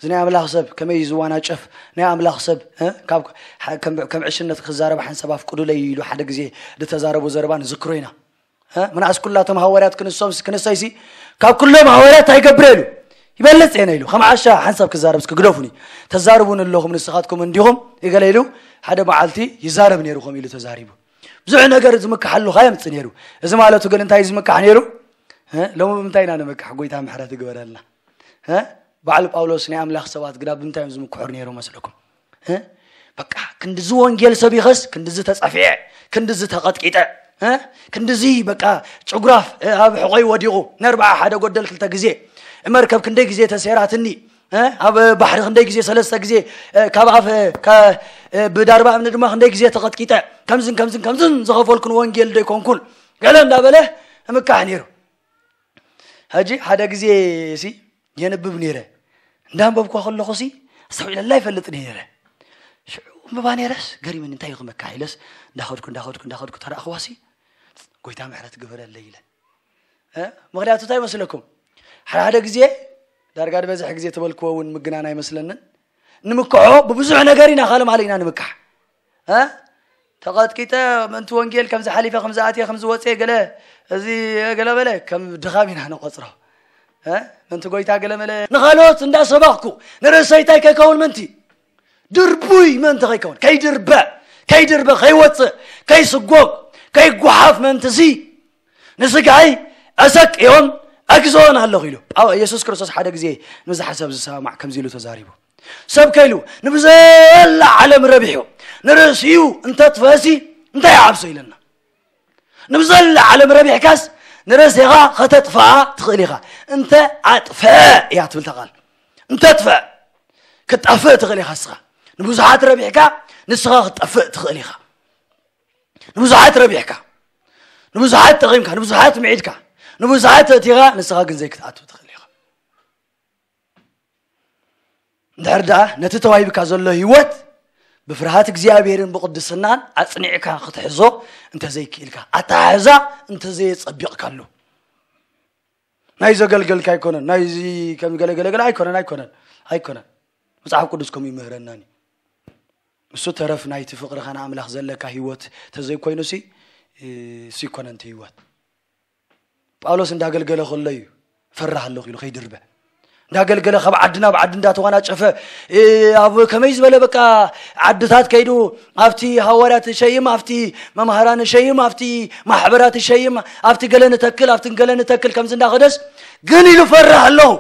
እዚ ናይ ኣምላኽ ሰብ ከመይ ዝዋናጨፍ ናይ ኣምላኽ ሰብ፣ እ? ካብ፣ ከም ዕሽነት ክዛረብ ሓንሳብ ኣፍቅዱለይ ኢሉ ሓደ ግዜ ዝተዛረቦ ዘረባ ንዝክሮ ኢና። እ? ምንኣስ ኩላቶም ሃዋርያት ክንሶም ክንሰይሲ ካብ ኩሎም ሃዋርያት እንታይ ይገብር ኢሉ ይበልጽ እየ ኢሉ ከም ዓሻ ሓንሳብ ክዛረብ እስኪ ግደፉኒ። ተዛርቡን ኣለኹም ንስኻትኩም እንዲኹም ይገለ ኢሉ ሓደ መዓልቲ ይዛረብ ነይሩ ከም ኢሉ ተዛሪቡ ብዙሕ ነገር ዝምካሓሉ ካየምጽእ ነይሩ። እዚ ማለቱ ግን እንታይ ዝምካሕ ነይሩ? እ? ሎሚ ብምንታይ ኢና ንምካሕ? ጎይታ ምሕረት ይግበረልና። እ? በዓል ጳውሎስ ናይ ኣምላኽ ሰባት ግዳ ብምንታይ እዮም ዝምክሑር ነይሩ መስለኩም? እ? በቃ ክንድዚ ወንጌል ሰቢኸስ ክንድዚ ተጸፊዐ፣ ክንድዚ ተቐጥቂጠ፣ እ? ክንድዚ በቃ ጭጉራፍ፣ እ፣ ኣብ ሕቖይ ወዲቑ ነርብዓ ሓደ ጎደል ክልተ ግዜ፣ መርከብ ክንደይ ግዜ ተሴራትኒ፣ እ? ኣብ ባሕሪ ክንደይ ግዜ ሰለስተ ግዜ፣ እ፣ ካብ ኣፍ፣ እ፣ ከ-፣ እ፣ ብዳርባ እምኒ ድማ ክንደይ ግዜ ተቐጥቂጠ፣ ከምዝን ከምዝን ከምዝን ዝኸፈልኩን ወንጌል ዶ ኣይኮንኩን ገለ እንዳበለ ምካሕ ነይሩ። ሕጂ ሓደ ግዜ ሲ የንብብ ነይረ። እንዳንበብኳ ከለኹ ሲ ኣስተውዒለላ ይፈልጥ ነይረ። ሽዑ እንብባ ነይረስ ገሪምን እንታይ እዩ ክመካሕ ኢለስ እንዳኸድኩ እንዳኸድኩ እንዳኸድኩ ተረእኽዋ ሲ ጎይታ ምሕረት ግበረለይ ኢለ። እ? ምኽንያቱ እንታይ ይመስለኩም? ሓደ ሓደ ግዜ ዳርጋ ዝበዝሕ ግዜ ተበልክዎ እውን ምግናን ኣይመስለንን። ንምክሖ ብብዙሕ ነገር ኢና ካልእ ማለ ኢና ንምካሕ። እ? ተቐጥቂጠ ምእንቲ ወንጌል ከምዚ ሓሊፈ ከምዚ ኣትየ ከምዚ ወፅየ ገለ እዚ ገለ በለ ከም ድኻም ኢና ንቆፅሮ። እ? ምእንቲ ጎይታ ገለ መለ ንኻልኦት እንዳሰባኽኩ ንርእሰይታይ ከይከውን ምእንቲ ድርቡይ ምእንቲ ከይከውን ከይድርበ ከይድርበ ከይወፅእ ከይስጎግ ከይጓሓፍ ምእንቲ እዚ ንስጋይ ኣሰቅዮን ኣግዝኦን ኣለኹ ኢሉ። ጳው-፣ የሱስ ክርስቶስ ሓደ ግዜ ምስዚ ሓሳብ ዝሰማማዕ ከምዚ ኢሉ ተዛሪቡ። ሰብ ከይሉ ንብዘላ ዓለም ረቢሑ ንርእሲኡ እንተጥፈእሲ እንታይ ይዓብሶ ኢለና። ንብዘላ ዓለም ረቢሕካስ ንርእስኻ ከተጥፍኣ ትኽእል ኢኻ። እንተ ኣጥፍአ እያ ትብል እታ ቃል። እንተጥፍአ ክትጠፍእ ትኽእል ኢኻ ንስኻ። ንብዙሓት ረቢሕካ ንስኻ ክትጠፍእ ትኽእል ኢኻ። ንብዙሓት ረቢሕካ፣ ንብዙሓት ጠቒምካ፣ ንብዙሓት ምዒድካ፣ ንብዙሓት ተእቲኻ ንስኻ ግን ዘይክትኣቱ ትኽእል ኢኻ። እንድሕር ደኣ ነቲ ተዋሂብካ ዘሎ ህይወት ብፍርሃት እግዚኣብሔርን ብቕድስናን ኣጽኒዕካ ክትሕዞ እንተዘይክኢልካ፣ ኣተሓሕዛ እንተዘየጸቢቕካሉ፣ ናይ ዘገልገልካ ኣይኮነን፣ ናይዚ ከም ገለገለገለ ኣይኮነን፣ ኣይኮነን፣ ኣይኮነን። መጽሓፍ ቅዱስ ከምኡ ይምህረናኒ። እሱ ተረፍ ናይቲ ፍቕርኻ ንኣምላኽ ዘለካ ህይወት ተዘይኮይኑሲ፣ እሱ ይኮነን እቲ ህይወት። ጳውሎስ እንዳገልገለ ከሎ እዩ ፈራህ ኣለኹ ኢሉ ከይድርበ። እንዳገልገለ ካብ ዓዲ ናብ ዓዲ እንዳተዋናጨፈ፣ እ፣ ኣብ ከመይ ዝበለ በቃ ዓድታት ከይዱ ኣብቲ ሃዋርያት ሸይም፣ ኣብቲ መምሃራን ሸይም፣ ኣብቲ ማሕበራት ሸይም፣ ኣብቲ ገለ ንተክል፣ ኣብቲ ገለ ንተክል ከምዚ እንዳኸደስ ግን ኢሉ ፈራህ ኣለኹ።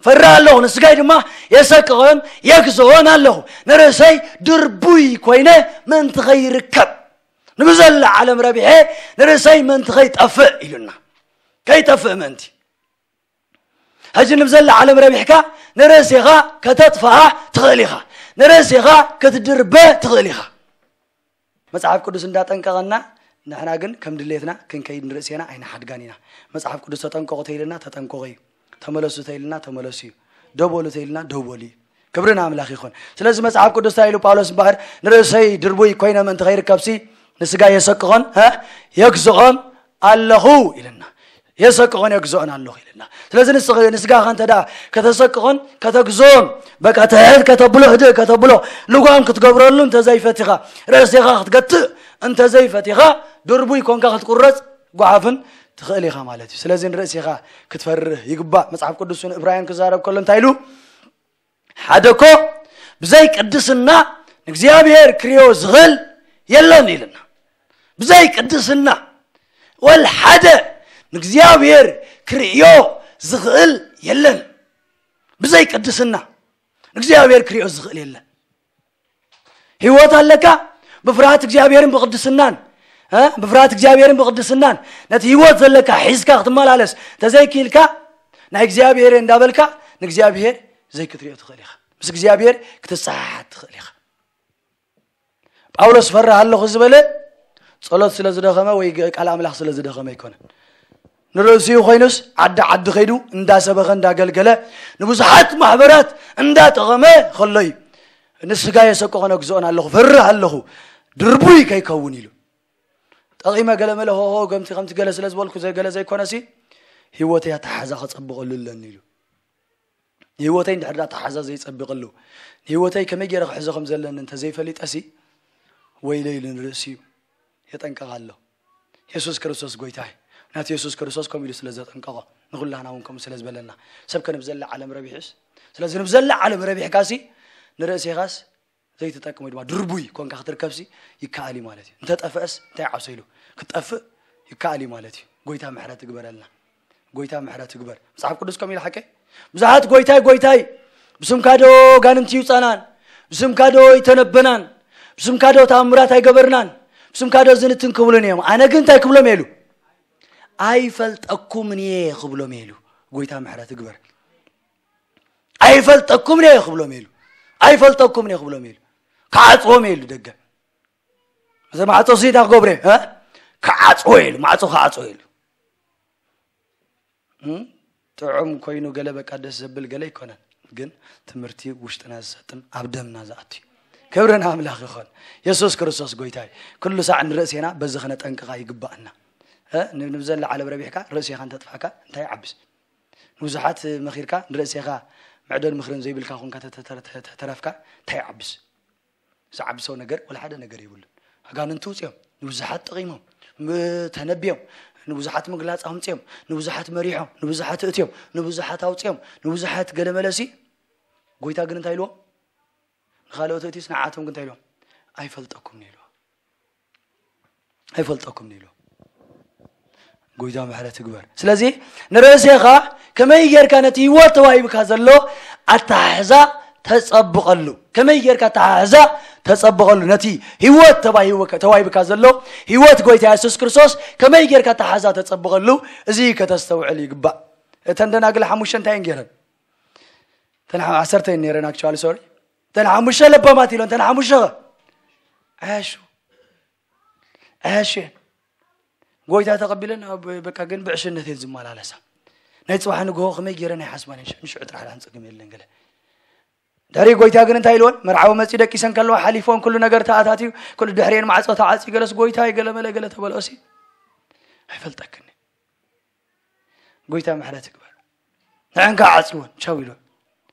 ፈራህ ኣለኹ፣ ንስጋይ ድማ የሰቅቕን የግዝኦን ኣለኹ። ንርእሰይ ድርቡይ ኮይነ ምእንቲ ኸይርከብ፣ ንብዘላ ዓለም ረቢሐ ንርእሰይ ምእንቲ ኸይጠፍእ ኢሉና። ከይጠፍእ ምእንቲ። ሕጂ ንብዘላ ዓለም ረቢሕካ ንርእስኻ ከተጥፍኣ ትኽእል ኢኻ። ንርእስኻ ክትድርበ ትኽእል ኢኻ። መጽሓፍ ቅዱስ እንዳጠንቀቐና፣ ንሕና ግን ከም ድሌትና ክንከይድ ንርእሴና ኣይንሓድጋን ኢና። መጽሓፍ ቅዱስ ተጠንቀቑ ተይልና ተጠንቀቑ እዩ። ተመለሱ ተይልና ተመለሱ እዩ። ደው በሉ ተይልና ደው በሉ እዩ። ክብሪ ንኣምላኽ ይኹን። ስለዚ መጽሓፍ ቅዱስ እንታይ ኢሉ ጳውሎስ እምበኣር፣ ንርእሰይ ድርቡይ ኮይነ ምእንቲ ከይርከብሲ ንስጋ የሰቅቖን፣ እ፣ የግዝኦን ኣለኹ ኢልና። የሰቅቖን የግዝኦን ኣለኹ ኢልና። ስለዚ ንስኻ፣ ንስጋኻ እንተ ደኣ ከተሰቅቖን ከተግዝኦን፣ በቃ ትሕት ከተብሎ፣ ህድእ ከተብሎ፣ ልጓም ክትገብረሉ እንተ ዘይፈቲኻ፣ ርእስኻ ክትገትእ እንተ ዘይፈቲኻ፣ ድርቡይ ኮንካ ክትቁረጽ ጓሓፍን ትኽእል ኢኻ ማለት እዩ። ስለዚ ንርእስኻ ክትፈርህ ይግባእ። መጽሓፍ ቅዱስ እውን ዕብራውያን ክዛረብ ከሎ እንታይ ኢሉ? ሓደ እኮ ብዘይ ቅድስና ንእግዚኣብሔር ክርእዮ ዝኽእል የለን ኢልና። ብዘይ ቅድስና ወል ሓደ ንእግዚኣብሔር ክርእዮ ዝኽእል የለን። ብዘይ ቅድስና ንእግዚኣብሔር ክርእዮ ዝኽእል የለን። ህይወት ኣለካ፣ ብፍርሃት እግዚኣብሔርን ብቅድስናን፣ እ፣ ብፍርሃት እግዚኣብሔርን ብቅድስናን ነቲ ህይወት ዘለካ ሒዝካ ክትመላለስ እንተዘይክኢልካ፣ ናይ እግዚኣብሔር እንዳበልካ ንእግዚኣብሔር ዘይክትሪኦ ትኽእል ኢኻ። ምስ እግዚኣብሔር ክትሰሓሓት ትኽእል ኢኻ። ጳውሎስ ፈርህ ኣለኹ ዝበለ ጸሎት ስለ ዝደኸመ ወይ ቃል ኣምላኽ ስለ ዝደኸመ ኣይኮነን። ንርእሲኡ ኮይኑስ ዓዲ ዓዲ ከይዱ እንዳሰበኸ እንዳገልገለ ንብዙሓት ማሕበራት እንዳጠቐመ ከሎ እዩ። ንስጋ የሰቅቖን የግዝኦን ኣለኹ፣ ፈርህ ኣለኹ፣ ድርቡይ ከይከውን ኢሉ። ጠቒመ ገለ መለ ሆሆ ገምቲ ከምቲ ገለ ስለ ዝበልኩ ዘ-፣ ገለ ዘይኮነሲ፣ ህይወተይ ኣተሓሕዛ ከጸብቐሉ ኣለኒ ኢሉ። ንህይወተይ እንድሕር ዳ ኣተሓሕዛ ዘይጸብቐሉ፣ ንህይወተይ ከመይ ገይረ ክሕዞ ከም ዘለኒ እንተዘይፈሊጠሲ፣ ወይለይ ኢሉ ንርእሱ እዩ የጠንቀቕ ኣሎ። የሱስ ክርስቶስ ጎይታ እዩ። ናቲ የሱስ ክርስቶስ ከምኡ ኢሉ ስለ ዘጠንቀቖ፣ ንኹላህና እውን ከምኡ ስለ ዝበለና፣ ሰብ ከ ንብዘላ ዓለም ረቢሑስ? ስለዚ ንብዘላ ዓለም ረቢሕካሲ ንርእሴኻስ ዘይትጠቅም ወይ ድማ ድርቡይ ኮንካ ክትርከብሲ ይከኣል እዩ ማለት እዩ። እንተጠፍአስ እንታይ ዓብሶ ኢሉ? ክትጠፍእ ይከኣል እዩ ማለት እዩ። ጎይታ ምሕረት ይግበረልና። ጎይታ ምሕረት ይግበር። መጽሓፍ ቅዱስ ከምኡ ኢሉ ሓቀይ? ብዙሓት ጎይታይ ጎይታይ፣ ብስምካ ዶ ጋንንቲ ይውጻናን? ብስምካ ዶ ይተነበናን? ብስምካ ዶ ተኣምራት ኣይገበርናን? ብስምካ ዶ ዝንትን ክብሉን እዮም። ኣነ ግን እንታይ ክብሎም እየ ኢሉ? ኣይፈልጠኩምን እየ ክብሎም እየ ኢሉ። ጎይታ ምሕረት ይግበር። ኣይፈልጠኩምን እየ ክብሎም እየ ኢሉ። ኣይፈልጠኩምን እየ ክብሎም እየ ኢሉ። ክዓጽዎም እየ ኢሉ ደገ። እዚ ማዕጾ ሲ እንታይ ክገብሮ እየ? እ? ክዓጽዎ እየ ኢሉ። ማዕጾ ክዓጽዎ እየ ኢሉ። እም? ጥዑም ኮይኑ ገለ በቃ ደስ ዘብል ገለ ኣይኮነን። ግን ትምህርቲ ውሽጥና ዝሰጥም ኣብ ደምና ዝኣቱ እዩ። ክብሪ ንኣምላኽ ይኾን። የሱስ ክርስቶስ ጎይታ እዩ። ኩሉ ሳዕ ንርእሴና በዚ ክነጠንቅቓ ይግባኣና። እ? ን-፣ ንብዘላ ዓለም ረቢሕካ ርእሴኻ እንተጥፋእካ እንታይ ይዓብስ? ንብዙሓት መኺርካ ንርእሴኻ መዕዶን ምኽርን ዘይብልካ ኮንካ ተተ-፣ ተተ-፣ ተተረፍካ እንታይ ይዓብስ? ዝዓብሶ ነገር ወላ ሓደ ነገር የብሉን። ኣጋንንቲ ውፅዮም፣ ንብዙሓት ጠቒሞም፣ ም-፣ ተነብዮም፣ ንብዙሓት ምግላፅ ኣምፅዮም፣ ንብዙሓት መሪሖም፣ ንብዙሓት እትዮም፣ ንብዙሓት ኣውፅዮም፣ ንብዙሓት ገለመለሲ። ጎይታ ግን እንታይ ኢልዎም? ንኻልኦት እትዩስ ንዓቶም ግን እንታይ ኢልዎም? ኣይፈልጠኩምን ኢልዎም። ኣይፈልጠኩምን ኢልዎም። ጎይታ ምሕረት ይግበር። ስለዚ ንርእሴኻ ከመይ ጌርካ ነቲ ህይወት ተዋሂብካ ዘሎ ኣተሓሕዛ ተጸብቐሉ? ከመይ ጌርካ ኣተሓሕዛ ተጸብቐሉ? ነቲ ህይወት ተባሂብካ፣ ተዋሂብካ ዘሎ ህይወት ጎይታ የሱስ ክርስቶስ ከመይ ጌርካ ኣተሓሕዛ ተጸብቐሉ? እዚ ከተስተውዕል ይግባእ። እተን ደናግል ሓሙሽተ እንታይ እየን ጌረን? እተን ሓ-፣ ዓሰርተ እየን ኔረን፣ actually፣ sorry። እተን ሓሙሽተ ለባማት ኢለን፣ እተን ሓሙሽተ ኸ? ዓያሹ። ዓያሹ እየን። ጎይታ ተቐቢለን፣ ኣብ-፣ በቃ ግን ብዕሽነት እየን ዝመላለሳ። ናይ ጽባሕ ንግሆ ከመይ ጌረን ኣይሓስባን እየን። ንሽዑ ጥራሕ ደኣ ጸገም የለን ገለ። ድሕሪ ጎይታ ግን እንታይ ኢልወን? መርዓዊ መጺኡ ደቂሰን ከለዋ ሓሊፎን ኩሉ ነገር ተኣታትዩ፣ ኩሉ ድሕሪኤን ማዕጾ ተዓጽዩ፣ ገለስ ጎይታይ ገለ መለ ገለ ተበልኦሲ፣ ኣይፈልጠክን። ጎይታ ምሕረት ይግበር። ንዐን ከዓ ዓጽይወን፣ ቻው ኢልወን።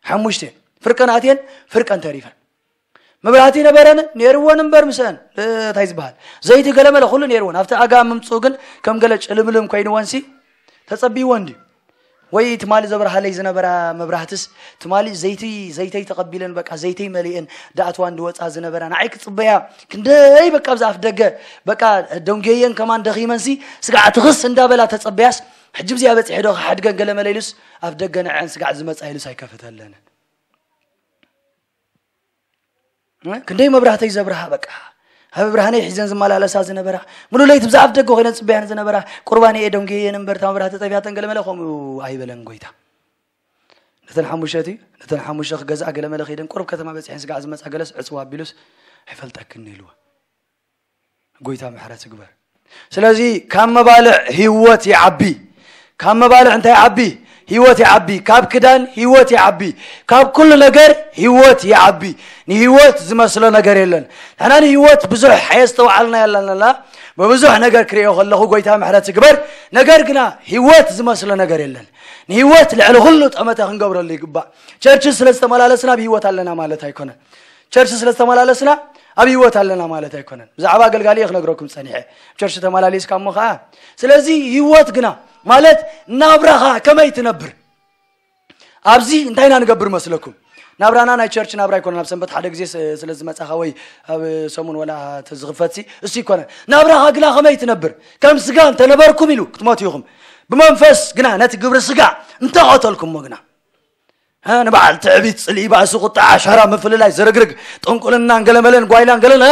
ሓሙሽተ እየን። ፍርቀን ኣትየን፣ ፍርቀን ተሪፈን። መብራህቲ ነበረን፣ ነይርወን እምበር ምስአን፣ እ፣ እንታይ ዝበሃል? ዘይቲ ገለ መለ ኩሉ ነይርወን። ኣብቲ ኣጋ ምምጽኡ ግን ከም ገለ ጭልምልም ኮይንወንሲ፣ ተጸቢይወን ድዩ? ወይ ትማሊ ዘብርሃለይ ዝነበራ መብራህትስ፣ ትማሊ ዘይቲ፣ ዘይተይ ተቐቢለን፣ በቃ ዘይተይ መሊአን፣ ድኣትዋን ድወጻ ዝነበራ፣ ንዓይ ክጽበያ፣ ክንደይ በቃ ኣብዚ ኣፍ ደገ፣ በቃ ደንጌየን ከማን ደኺመንሲ፣ ስጋዕ ትኽስ እንዳበላ ተጸበያስ፣ ሕጂ ብዚኣ በጺሐ ዶ ክሓድገን ገለ መለ ኢሉስ፣ ኣፍ ደገ ንዐን ስጋዕ ዝመጻ ኢሉስ ኣይከፈተለንን። እ? ክንደይ መብራህተይ ዘብርሃ በቃ። ኣብ ብርሃነይ ሒዘን ዝመላለሳ ዝነበራ፣ ሙሉ ለይቲ ብዛዕባ ደገ ኮይነን ጽበያን ዝነበራ፣ ቁርባን እየ ደንጉየን እምበር፣ እታ መብራህቲ ጠፊኣተን ገለ መለ ከምኡ ኣይበለን ጎይታ። ነተን ሓሙሽተ እቲ፣ ነተን ሓሙሽተ ክገዝኣ ገለ መለ ከይደን ቁሩብ ከተማ በጺሐን ስጋዕ ዝመጻ ገለስ ዕጽዋ ኣቢሉስ ኣይፈልጠክን ኢልዎ። ጎይታ ምሕረት ይግበር። ስለዚ ካብ መባልዕ ህይወት ይዓቢ። ካብ መባልዕ እንታይ ይዓቢ? ህይወት ይዓቢ። ካብ ክዳን ህይወት ይዓቢ። ካብ ኩሉ ነገር ህይወት ይዓቢ። ንህይወት ዝመስሎ ነገር የለን። ንሕና ንህይወት ብዙሕ ኣየስተውዓልና ያለና። ብብዙሕ ነገር ክርእዮ ከለኹ ጎይታ ምሕረት ይግበር። ነገር ግና ህይወት ዝመስሎ ነገር የለን። ንህይወት ልዕሊ ኩሉ ጠመተ ክንገብረሉ ይግባእ። ቸርች ስለ ዝተመላለስና ኣብ ህይወት ኣለና ማለት ኣይኮነን። ቸርች ስለ ዝተመላለስና ኣብ ህይወት ኣለና ማለት ኣይኮነን። ብዛዕባ ኣገልጋሊ እየ ክነግረኩም ጸኒሐ። ቸርች ተመላሊስካ እሞ ኸዓ። ስለዚ ህይወት ግና ማለት ናብራኻ ከመይ ትነብር? ኣብዚ እንታይ ኢና ንገብር መስለኩም? ናብራና ናይ ቸርች ናብራ ኣይኮነን። ኣብ ሰንበት ሓደ ግዜ ስ-፣ ስለ ዝመጻኻ ወይ ኣብ ሰሙን ወላ ተዝኽፈትሲ እሱ ይኮነን። ናብራኻ ግና ከመይ ትነብር? ከም ስጋ እንተነበርኩም ኢሉ ክትሞቱ ኢኹም። ብመንፈስ ግና ነቲ ግብሪ ስጋ እንተቐተልኩሞ ግና እ፣ ንበዓል ትዕቢት፣ ጽልኢ፣ ባእሲ፣ ቁጣ፣ ዓሻራ፣ ምፍልላይ፣ ዝርግርግ፣ ጥንቁልናን ገለመለን፣ ጓይላን ገለን፣ እ፣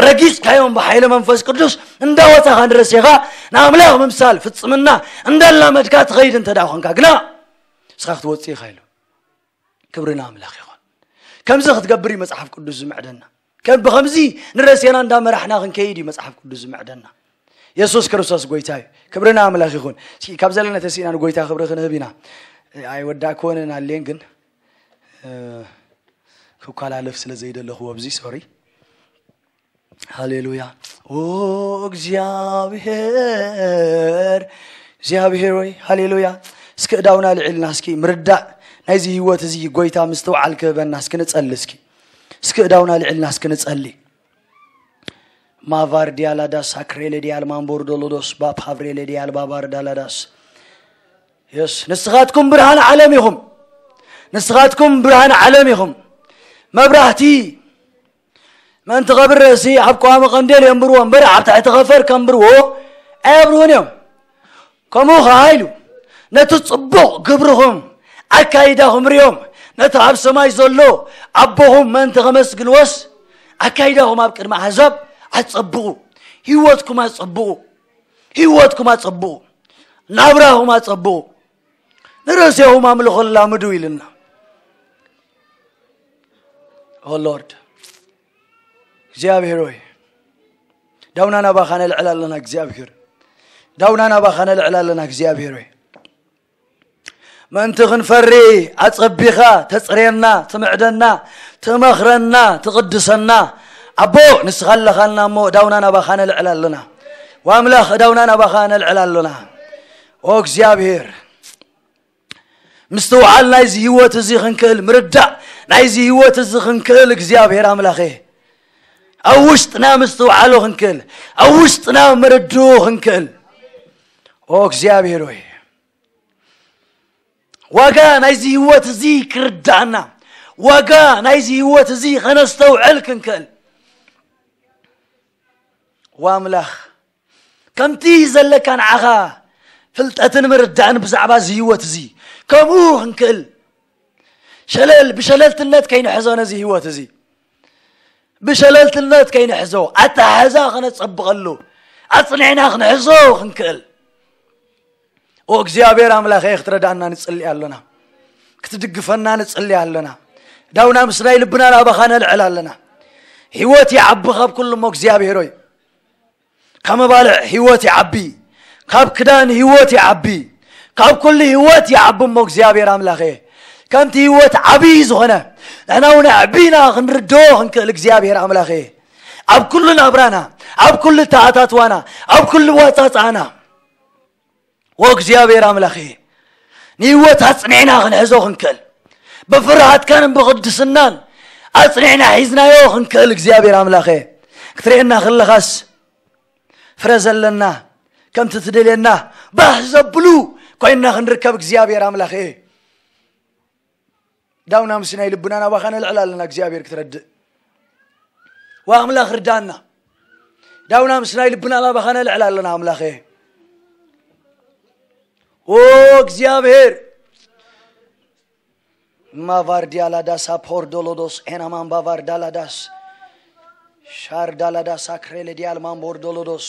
ረጊጽካዮም ብሓይሊ መንፈስ ቅዱስ እንዳወጻኻ ንርእሴኻ ንኣምላኽ ምምሳል ፍጽምና እንዳላመድካ ትኸይድ እንተ ደኣ ኾንካ ግና ንስኻ ክትወጽእ ኢኻ ኢሉ። ክብሪ ንኣምላኽ ይኹን። ከምዚ ክትገብር እዩ መጽሓፍ ቅዱስ ዝምዕደና። ከም ብኸምዚ ንርእሴና እንዳመራሕና ክንከይድ እዩ መጽሓፍ ቅዱስ ዝምዕደና። የሱስ ክርስቶስ ጎይታ እዩ። ክብሪ ንኣምላኽ ይኹን። እስኪ ካብ ዘለና ተሲእና ንጎይታ ክብሪ ክንህብ ኢና። ኣይወዳእክዎን ኣልየን ግን፣ እ፣ ክኳላለፍ ስለ ዘይደለኹ ኣብዚ፣ ሶሪ። ሃሌሉያ። ኦ እግዚኣብሔር እግዚኣብሔር ወይ ሃሌሉያ። እስኪ እዳውና ልዕልና እስኪ ምርዳእ ናይዚ ህይወት እዚ ጎይታ ምስትውዓል ክህበና እስኪ ንጸሊ። እስኪ እስኪ እዳውና ልዕልና እስኪ ንጸሊ። ማቫር ዲያላዳስ ኣክሬለ ዲያል ማንቦር ዶሎዶስ ባፕ ሃብሬለ ዲያል ባባር ዳላዳስ የስ ንስኻትኩም ብርሃን ዓለም ኢኹም። ንስኻትኩም ብርሃን ዓለም ኢኹም። መብራህቲ ምእንቲ ቐብር ርእሲ ኣብ ቀዋሚ ቀንዴል የንብርዎ እምበር ኣብ ትሕቲ ኸፈር ከንብርዎ ኣየብርሁን እዮም። ከምኡ ኸዓ ኢሉ ነቲ ጽቡቕ ግብርኹም ኣካይዳኹም ርዮም ነቲ ኣብ ሰማይ ዘሎ ኣቦኹም ምእንቲ ኸመስግንዎስ ኣካይዳኹም ኣብ ቅድሚ ኣሕዛብ ኣጸብቑ። ህይወትኩም ኣጸብቑ። ህይወትኩም ኣጸብቑ። ናብራኹም ኣጸብቑ። ንርእሴኹም ኣምልኹ ኣላምዱ ኢልና። ኦ ሎርድ እግዚኣብሔር ሆይ ዳውና ናባኻ ነልዕል ኣለና። እግዚኣብሔር ዳውና ናባኻ ነልዕል ኣለና። እግዚኣብሔር ሆይ ምእንቲ ክንፈሪ ኣጸቢኻ ተጽርየና፣ ትምዕደና፣ ትመኽረና፣ ትቕድሰና ኣቦ ንስኻ ኣለኻልና እሞ ዳውና ናባኻ ነልዕል ኣለና። ወኣምላኽ ዳውና ናባኻ ነልዕል ኣለና። ኦ እግዚኣብሔር ምስትውዓል ናይዚ ህይወት እዚ ክንክእል ምርዳእ ናይዚ ህይወት እዚ ክንክእል እግዚኣብሔር ኣምላኸ ኣብ ውሽጥና ምስትውዓሉ ክንክእል ኣብ ውሽጥና ምርድኡ ክንክእል ኦ እግዚኣብሔር ወይ ዋጋ ናይዚ ህይወት እዚ ክርዳእና ዋጋ ናይዚ ህይወት እዚ ከነስተውዕል ክንክእል ዋምላኽ ከምቲ ዘለካ ንዓኻ ፍልጠትን ምርዳእን ብዛዕባ እዚ ህይወት እዚ ከምኡ ክንክእል ሸለል ብሸለልትነት ከይንሕዞ ነዚ ህይወት እዚ ብሸለልትነት ከይንሕዞ ኣተሓሕዛ ከነጸብቐሉ ኣጽኒዕና ክንሕዞ ክንክእል ኦ እግዚኣብሔር ኣምላኸ ክትረዳእና ንጽሊ ኣለና ክትድግፈና ንጽሊ ኣለና ዳውና ምስ ናይ ልብና ናባኻ ነልዕል ኣለና ህይወት ይዓቢ ካብ ኩሉ እሞ እግዚኣብሔር ሆይ ካብ መባልዕ ህይወት ይዓቢ ካብ ክዳን ህይወት ይዓቢ ካብ ኩሉ ህይወት ይዓቢ እሞ እግዚኣብሔር ኣምላኸ ከምቲ ህይወት ዓብዪ ዝኾነ ንሕና እውን ኣዕቢና ክንርድኦ ክንክእል እግዚኣብሔር ኣምላኸ ኣብ ኩሉ ናብራና ኣብ ኩሉ ተኣታትዋና ኣብ ኩሉ ዋፃፃእና ወእግዚኣብሔር ኣምላኸ ንህይወት ኣጽኒዕና ክንሕዞ ክንክእል ብፍርሃትካን ብቕድስናን ኣጽኒዕና ሒዝናዮ ክንክእል እግዚኣብሔር ኣምላኸ ክትርእየና ከለኻስ ፍረ ዘለና ከምቲ ትደልየና ባህ ዘብሉ ኮይንና ክንርከብ እግዚኣብሔር ኣምላኸ ዳውና ምስ ናይ ልብና ናባኻ ነልዕል ኣለና እግዚኣብሔር ክትረድእ ወኣምላኽ ርዳና ዳውና ምስ ናይ ልብና ናባኻ ነልዕል ኣለና ኣምላኸ ኦ እግዚኣብሔር ማቫር ዲያላዳስ ኣፖር ዶሎዶስ ኤናማን ባቫር ዳላዳስ ሻር ዳላዳስ ኣክሬለ ዲያል ማንቦር ዶሎዶስ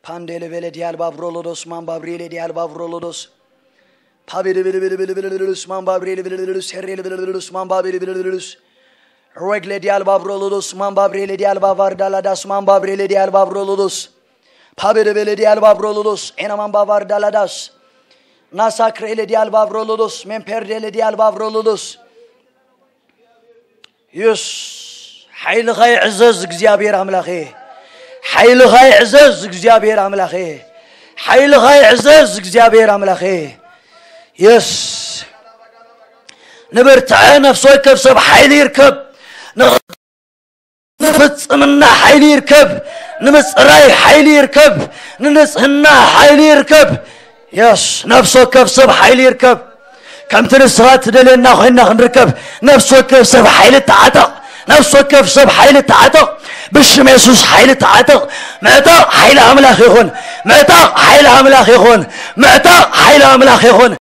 ፓንዴለ ቤለ ዲያል ባብሮሎዶስ ማንባብሪለ ዲያል ባብሮሎዶስ ፓቤለ ቤለ ቤለ ቤለ ቤለ ሉስ ማንባብሪለ ቤለ ሉስ ሄሬ ቤለ ሉስ ማንባቤለ ቤለ ሉስ ሬግለ ዲያል ባብሮሎዶስ ማንባብሪለ ዲያል ባቫር ዳላዳስ ማንባብሪለ ዲያል ባብሮሎዶስ ፓቤለ ቤለ ዲያል ባብሮሎዶስ ኤና ማንባባር ዳላዳስ ናሳክሬለ ዲያል ባብሮሎዶስ ሜምፔርዴለ ዲያል ባብሮሎዶስ የስ ሓይልኻ ይዕዘዝ እግዚኣብሔር ኣምላኸ ሓይልኻ ይዕዘዝ እግዚኣብሔር ኣምላኸ ሓይልኻ ይዕዘዝ እግዚኣብሔር ኣምላኸ የስ ንብርትዐ ነፍሲ ወከፍ ሰብ ሓይሊ ይርከብ ንፍጽምና ሓይሊ ይርከብ ንምጽራይ ሓይሊ ይርከብ ንንጽህና ሓይሊ ይርከብ የስ ነፍሲ ወከፍ ሰብ ሓይሊ ይርከብ ከምቲ ንስኻ ትደልየና ኮይንና ክንርከብ ነፍሲ ወከፍ ሰብ ሓይሊ ተዓጠቕ ነፍሲ ወከፍ ሰብ ሓይሊ ተዓጠቕ ብሽም የሱስ ሓይሊ ተዓጠቕ ምዕጣቕ ሓይሊ ኣምላኽ ይኹን ምዕጣቕ ሓይሊ ኣምላኽ ይኹን ምዕጣቕ ሓይሊ ኣምላኽ ይኹን